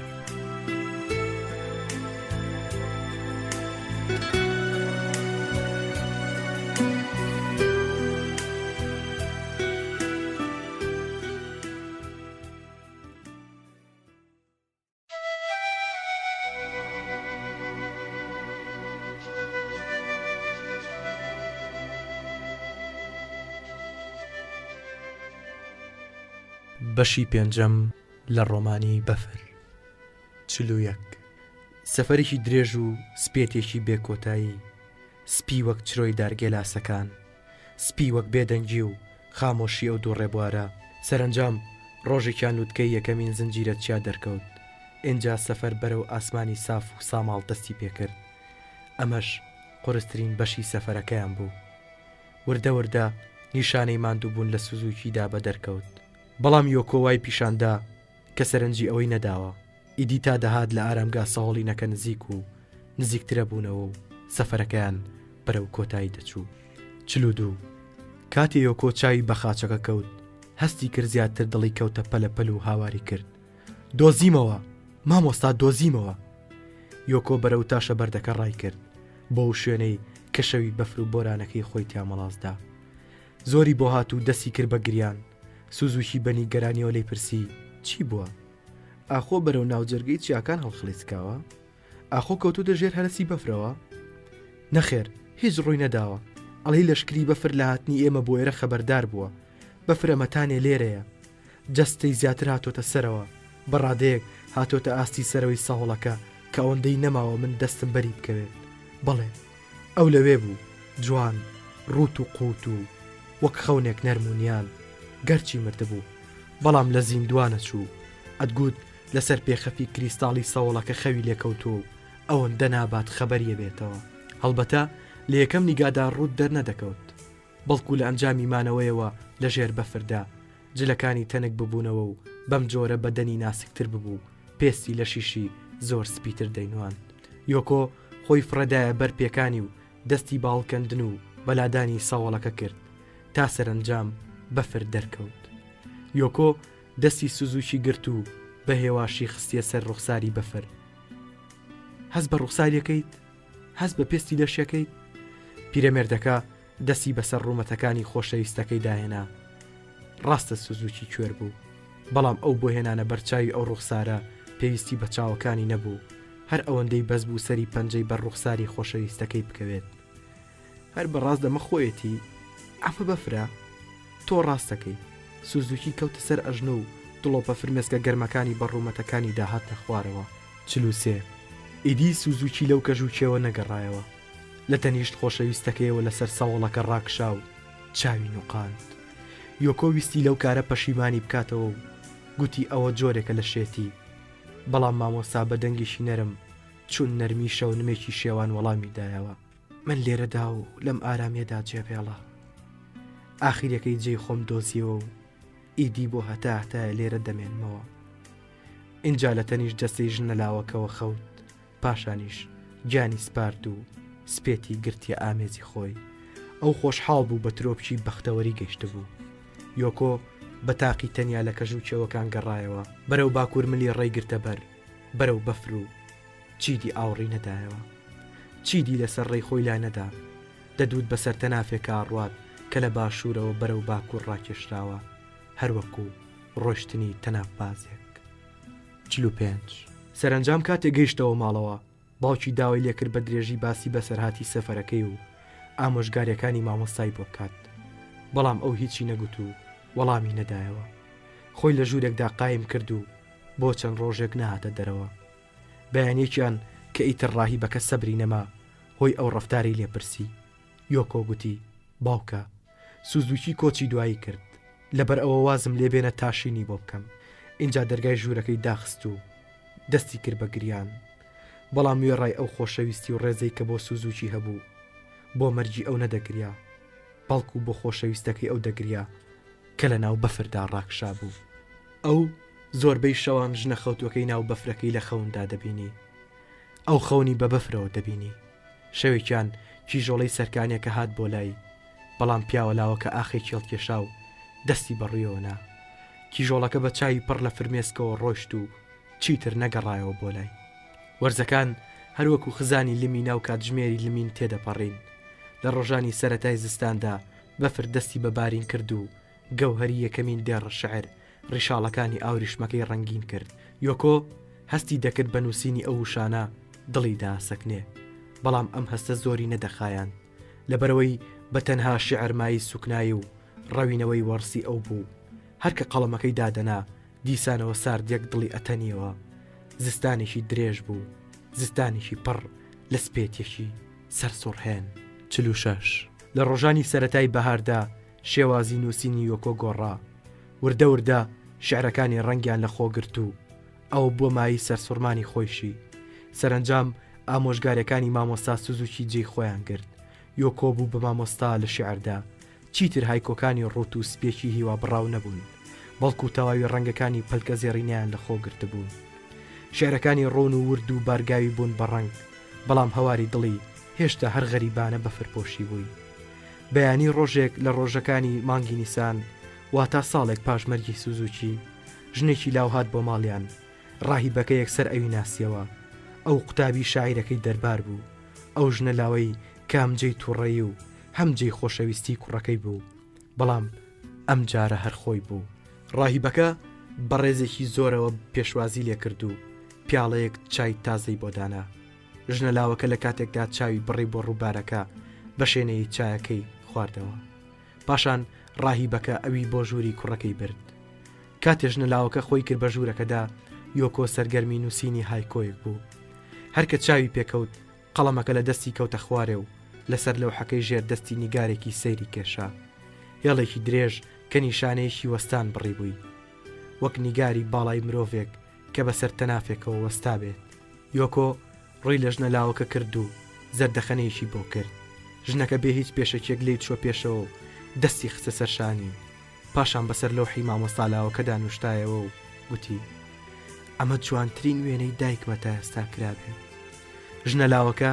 بەشی پێنجەم لە ڕۆمانی بەفر 41 سەفەرێکی درێژ و سپێتێکی بێ کۆتایی سپی وەک چرۆی دارگێلاسەکان سپی وەک بێدەنگی و خامۆشی ئەو دوو ڕێبوارە. سەرەنجام ڕۆژێکیان لوتکەی یەکەمین زنجیرە چیا دەرکەوت. ئینجا سەفەر بەرەو ئاسمانی ساف و ساماڵ دەستی پێکرد. ئەمەش قورسترین بەشی سەفەرەکەیان بوو. وردە وردە نیشانەی ماندووبوون لە سوزوکیدا بەدەرکەوت. بەڵام یۆکۆ وای پیشاندا کە سەرنجی ئەوەی نەداوە. ئیدی تا دەهات لە ئارامگا سەهۆڵینەکە نزیک و نزیکترە بوونەوە و سەفەرەکەیان بەرەو کۆتایی دەچوو. 42 کاتێ یۆکۆ چاوی بە خاچەکە کەوت، هەستی کرد زیاتر دڵی کەوتە پەلە پەل و هاواری کرد، دۆزیمەوە! مامۆستا دۆزیمەوە! یۆکۆ بەرەو تاشە بەردەکە ڕای کرد، بەو شوێنەی کە شەوی بەفر و بۆرانەکەی خۆی تیا مەڵاس دا. زۆری بۆ هات و دەستی کرد بە گریان. سوزوکی بە نیگەرانیەوە لێی پرسی، چی بووە؟ ئاخۆ بەرەو ناوجەرگەی چیاکان هەڵخلیسکاوە؟ ئاخۆ کەوتۆتە ژێر هەرەسی بەفرەوە؟ نەخێر، هیچ ڕووی نەداوە. ئەڵێی لەشکری بەفر لە هاتنی ئێمە بۆ ئێرە خەبەردار بووە. بەفرە مەتانێ لێرەیە. جەستەی زیاتر هاتۆتە سەرەوە. بە ڕادەیەک هاتۆتە ئاستی سەرەوەی سەهۆڵەکە کە ئەوەندەی نەماوە من دەستم بەری بکەوێت. بەڵێ، ئەو لەوێ بوو، جوان، ڕووت و قووت و وەک خەونێک نەرم و نیان. گەرچی مردبوو، بەڵام لە زیندووان ئەچوو. ئەتگوت لەسەر پێخەفی کریستاڵی سەوڵەکە خەوی لێ کەوتووە و ئەوەندە نابات خەبەری ئەبێتەوە. هەڵبەتە لە یەکەم نیگادا ڕووت دەرنەدەکەوت. بەڵکو لە ئەنجامی مانەوەیەوە لە ژێر بەفردا، جلەکانی تەنک ببوونەوە و بەم جۆرە بەدەنی ناسکتر ببوو و پێستی لەشیشی زۆر سپیتر دەینواند. یۆکۆ خۆی فڕێدایە بەر پێکانی و دەستی بە هەڵکەندن و بە لادانی سەوەڵەکە کرد تا سەرەنجام بەفر دەرکەوت. یۆکۆ. دەستی سوزوکی گرت و بە هێواشی خستیە سەر ڕوخساری بەفر. هەست بە ڕوخساریەکەیت؟ هەست بە پێستی لەشیەکەیت؟ پیرەمێردەکە دەستی بەسەر ڕوومەتەکانی خۆشەویستەکەی داهێنا. ڕاستە سوزوکی کوێر بوو، بەڵام ئەو بۆ هێنانە بەرچاوی ئەو ڕوخسارە پێویستی بە چاوەکانی نەبوو، هەر ئەوەندەی بەس بوو سەری پەنجەی بەر ڕوخساری خۆشەویستەکەی بکەوێت. هەر بەڕاست ئەمە خۆیەتی؟ ئەمە بەفرە؟ تۆ ڕاست دەکەی. سوزوکی کەوتە سەر ئەژنۆ و دڵۆپە فرمێسکە گەرمەکانی بە ڕوومەتەکانیدا هاتنە خوارەوە. 43. ئیدی سوزوکی لەو کەژ و کێوە نەگەڕایەوە. لە تەنیشت خۆشەویستەکەیەوە لەسەر سەوەڵەکە ڕاکشا و چاوی نوقاند. یۆکۆ ویستی لەو کارە پەشیمانی بکاتەوە و گوتی ئەوە جۆرێکە لە شێتی. بەڵام مامۆستا بە دەنگێکی نەرم چون نەرمی شەونمێکی شێوان وەڵامی دایەوە. من لێرەدا و لەم ئارامیەدا جێبێڵە. ئاخیرەکەی جێی خۆم دۆزیەوە و ئیدی بۆ هەتا هەتایە لێرە دەمێنمەوە. ئینجا لە تەنیشت جەستەی ژنە لاوەکەوە خەوت، پاشانیش گیانی سپارد و سپێتی گرتیە ئامێزی خۆی. ئەو خۆشحاڵ بوو بە ترۆپکی بەختەوەری گەیشتبوو. یۆکۆ بە تاقی تەنیا لە کەژ و کێوەکان گەڕایەوە. بەرەو باکوور ملی ڕێی گرتە بەر، بەرەو بەفر و چیدی ئاوڕی نەدایەوە. چیدی لەسەر ڕێی خۆی لا نەدا. دەدوت بەسەر تەنافێکا ڕوات کە لە باشوورەوە بەرەو باکوور ڕاکێشراوە، هەروەکو ڕۆیشتنی تەنافبازێک. 45. سەرەنجام کاتێ گەیشتەوە ماڵەوە، باوکی داوای لێکرد بە درێژی باسی بەسەرهاتی سەفەرەکەی و ئامۆژگاریەکانی مامۆستای بۆ بکات. بەڵام ئەو هیچی نەگوت و وەڵامی نەدایەوە. خۆی لە ژوورێکدا قایم کرد و بۆ چەند ڕۆژێک نەهاتە دەرەوە. بەیانیەکیان کە ئیتر ڕاهیبەکە سەبری نەما هۆی ئەو ڕەفتارەی لێ پرسی. یۆکۆ گوتی، باوکە، سوزوکی کۆچی دوایی کرد، لەبەر ئەوە وازم لێ بێنە تا شینی بۆ بکەم. ئینجا دەرگای ژوورەکەی داخست و دەستی کرد بە گریان. بەڵام وێڕای ئەو خۆشەویستی و ڕێزەی کە بۆ سوزوکی هەبوو، بۆ مەرگی ئەو نەدەگریا، بەڵکو بۆ خۆشەویستەکەی ئەو دەگریا کە لەناو بەفردا ڕاکشابوو. ئەو زۆربەی شەوان ژنە خەوتووەکەی ناو بەفرەکەی لە خەوندا دەبینی. ئەو خەونی بە بەفرەوە دەبینی. شەوێکیان کیژۆڵەی سەرکانیەکە هات بۆ لای، بەڵام پیاوە لاوەکە ئاخێکی هەڵکێشا و دەستی بە ڕوویەوە نا. کیژۆڵەکە بە چاوی پڕ لە فرمێسکەوە ڕۆیشت و چیتر نەگەڕایەوە بۆ لای. وەرزەکان هەر وەکوو خزانی لمی ناو کاتژمێری لمین تێدەپەڕین. لە ڕۆژانی سەرەتای زستاندا بەفر دەستی بە بارین کرد و گەوهەری یەکەمین دێڕە شعر ڕیشاڵەکانی ئاوریشمەکەی ڕەنگین کرد. یۆکۆ هەستی دەکرد بە نووسینی ئەو وشانە دڵی داسەکنێ، بەڵام ئەم هەستە زۆری نەدەخایاند، لەبەرئەوەی بە تەنها شیعر مایەی سوکنایی و ڕەوینەوەی وەڕسی ئەو بوو. هەر کە قەڵەمەکەی دادەنا، دیسانەوە ساردییەک دڵی ئەتەنییەوە. زستانێکی درێژ بوو، زستانێکی پڕ لە سپێتییەکی سەرسوڕهێن. 46. لە ڕۆژانی سەرەتای بەهاردا شێوازی نووسینی یۆکۆ گۆڕا. وردە وردە شیعرەکانی ڕەنگیان لە خۆ گرت و ئەوە بووە مایەی سەرسوڕمانی خۆیشی. سەرەنجام ئامۆژگاریەکانی مامۆستا سوزوکی جێی خۆیان گرت. یۆکۆ بوو بە مامۆستا لە شیعردا. چیتر هایکۆکانی ڕووت و سپیەکی هیوابڕاو نەبوون، بەڵکو تەواوی ڕەنگەکانی پەلکەزێڕینەیان لە خۆ گرتبوو. شیعرەکانی ڕوون و ورد و بارگاوی بوون بە ڕەنگ، بەڵام هەواری دڵی هێشتا هەر غەریبانە بەفر پۆشیبووی. بەیانی ڕۆژێک لە ڕۆژەکانی مانگی نیسان، واتا ساڵێک پاش مەرگی سوزوکی، ژنێکی لاو هات بۆ ماڵیان. ڕاهیبەکە یەکسەر ئەوی ناسیەوە. ئەو قوتابی شاعیرەکەی دەربار بوو. ئەو ژنە لاوەی کە هەم جێی تووڕەیی و هەم جێی خۆشەویستیی کوڕەکەی بوو. بەڵام ئەم جارە هەر خۆی بوو. ڕاهیبەکە بە ڕێزێکی زۆرەوە پێشوازی لێ کرد و پیاڵەیەک چای تازەی بۆ دانا. ژنە لاوەکە لە کاتێکدا چاوی بڕی بۆ ڕووبارەکە بە شێنەیی چایەکەی خواردەوە. پاشان ڕاهیبەکە ئەوی بۆ ژووری کوڕەکەی برد. کاتێ ژنە لاوەکە خۆی کرد بە ژوورەکەدا، یۆکۆ سەرگەرمی نووسینی هایکۆیەک بوو. هەر کە چاوی پێکەوت، قەڵەمەکە لە دەستی کەوتە خوارێ و لەسەر لەوحەکەی ژێر دەستی نیگارێکی سەیری کێشا. هێڵێکی درێژ کە نیشانەیەکی وەستان بڕیبووی. وەک نیگاری باڵای مرۆڤێک کە بەسەر تەنافێکەوە وەستابێت. یۆکۆ ڕووی لە ژنە لاوەکە کرد و زەردەخەنەیەکی بۆ کرد. ژنەکە بێ هیچ پێشەکییەک لێی چووە پێشەوە و دەستی خستە سەر شانی. پاشان بەسەر لەوحی مامۆستا لاوەکەدا نووشتایەوە و گوتی، ئەمە جوانترین وێنەی دایکمە تا ئێستا کرابێت. ژنە لاوەکە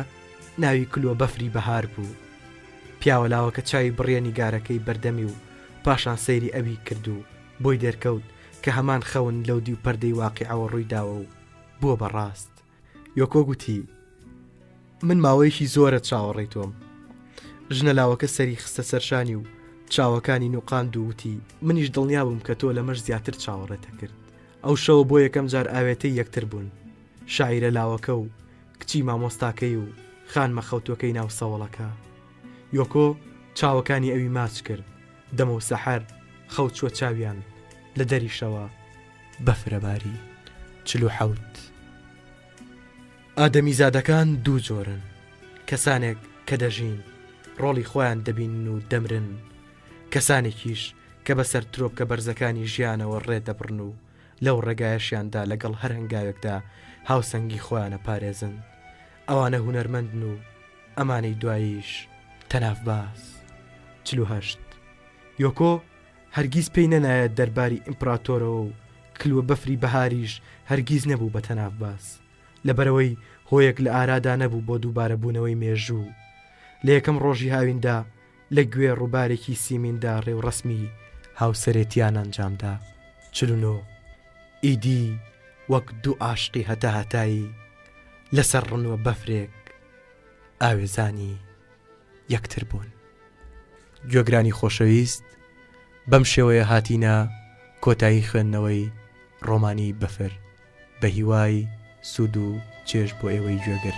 ناوی کلوە بەفری بەهار بوو. پیاوە لاوەکە چاوی بڕیە نیگارەکەی بەردەمی و پاشان سەیری ئەوی کرد و بۆی دەرکەوت. کە هەمان خەون لەو دیو پەردەی واقیعەوە ڕووی داوە و بووە بە ڕاست. یۆکۆ گوتی، من ماوەیەکی زۆرە چاوەڕێی تۆم. ژنە لاوەکە سەری خستە سەر شانی و چاوەکانی نوقاند و وتی، منیش دڵنیا بووم کە تۆ لەمەش زیاتر چاوەڕێت دەکرد. ئەو شەوە بۆ یەکەم جار ئاوێتەی یەکتر بوون، شاعیرە لاوەکە و کچی مامۆستاکەی و خانمە خەوتووەکەی ناو سەوەڵەکە. یۆکۆ چاوەکانی ئەوی ماچ کرد، دەمەو سەحەر خەو چووە چاویان، لە دەریشەوە بەفرە باری. 47. ئادەمیزادەکان دوو جۆرن، کەسانێک کە دەژین، ڕۆڵی خۆیان دەبینن و دەمرن، کەسانێکیش کە بەسەر ترۆپکە بەرزەکانی ژیانەوە ڕێ دەبڕن و لەو ڕێگایەشیاندا لەگەڵ هەر هەنگاوێکدا هاوسەنگی خۆیان ئەپارێزن. ئەوانە هونەرمەندن و ئەمانەی دواییش تەنافباز. 48. یۆکۆ هەرگیز پێی نەنایە دەرباری ئیمپراتۆرەوە و کلوە بەفری بەهاریش هەرگیز نەبوو بە تەنافباز. لەبەرئەوەی هۆیەک لە ئارادا نەبوو بۆ دووبارەبوونەوەی مێژوو. لە یەکەم ڕۆژی هاویندا لە گوێ ڕووبارێکی سیمیندا ڕێوڕەسمی هاوسەرێتیان ئەنجامدا. 49. ئیدی وەک دوو عاشقی هەتاهەتایی لەسەر ڕنووە بەفرێک ئاوێزانی یەکتر بوون. گوێگرانی خۆشەویست بەم شێوەیە هاتینە کۆتایی خوێندنەوەی ڕۆمانی بەفر. بە هیوای سوود و چێژ بۆ ئێوەی گوێگر.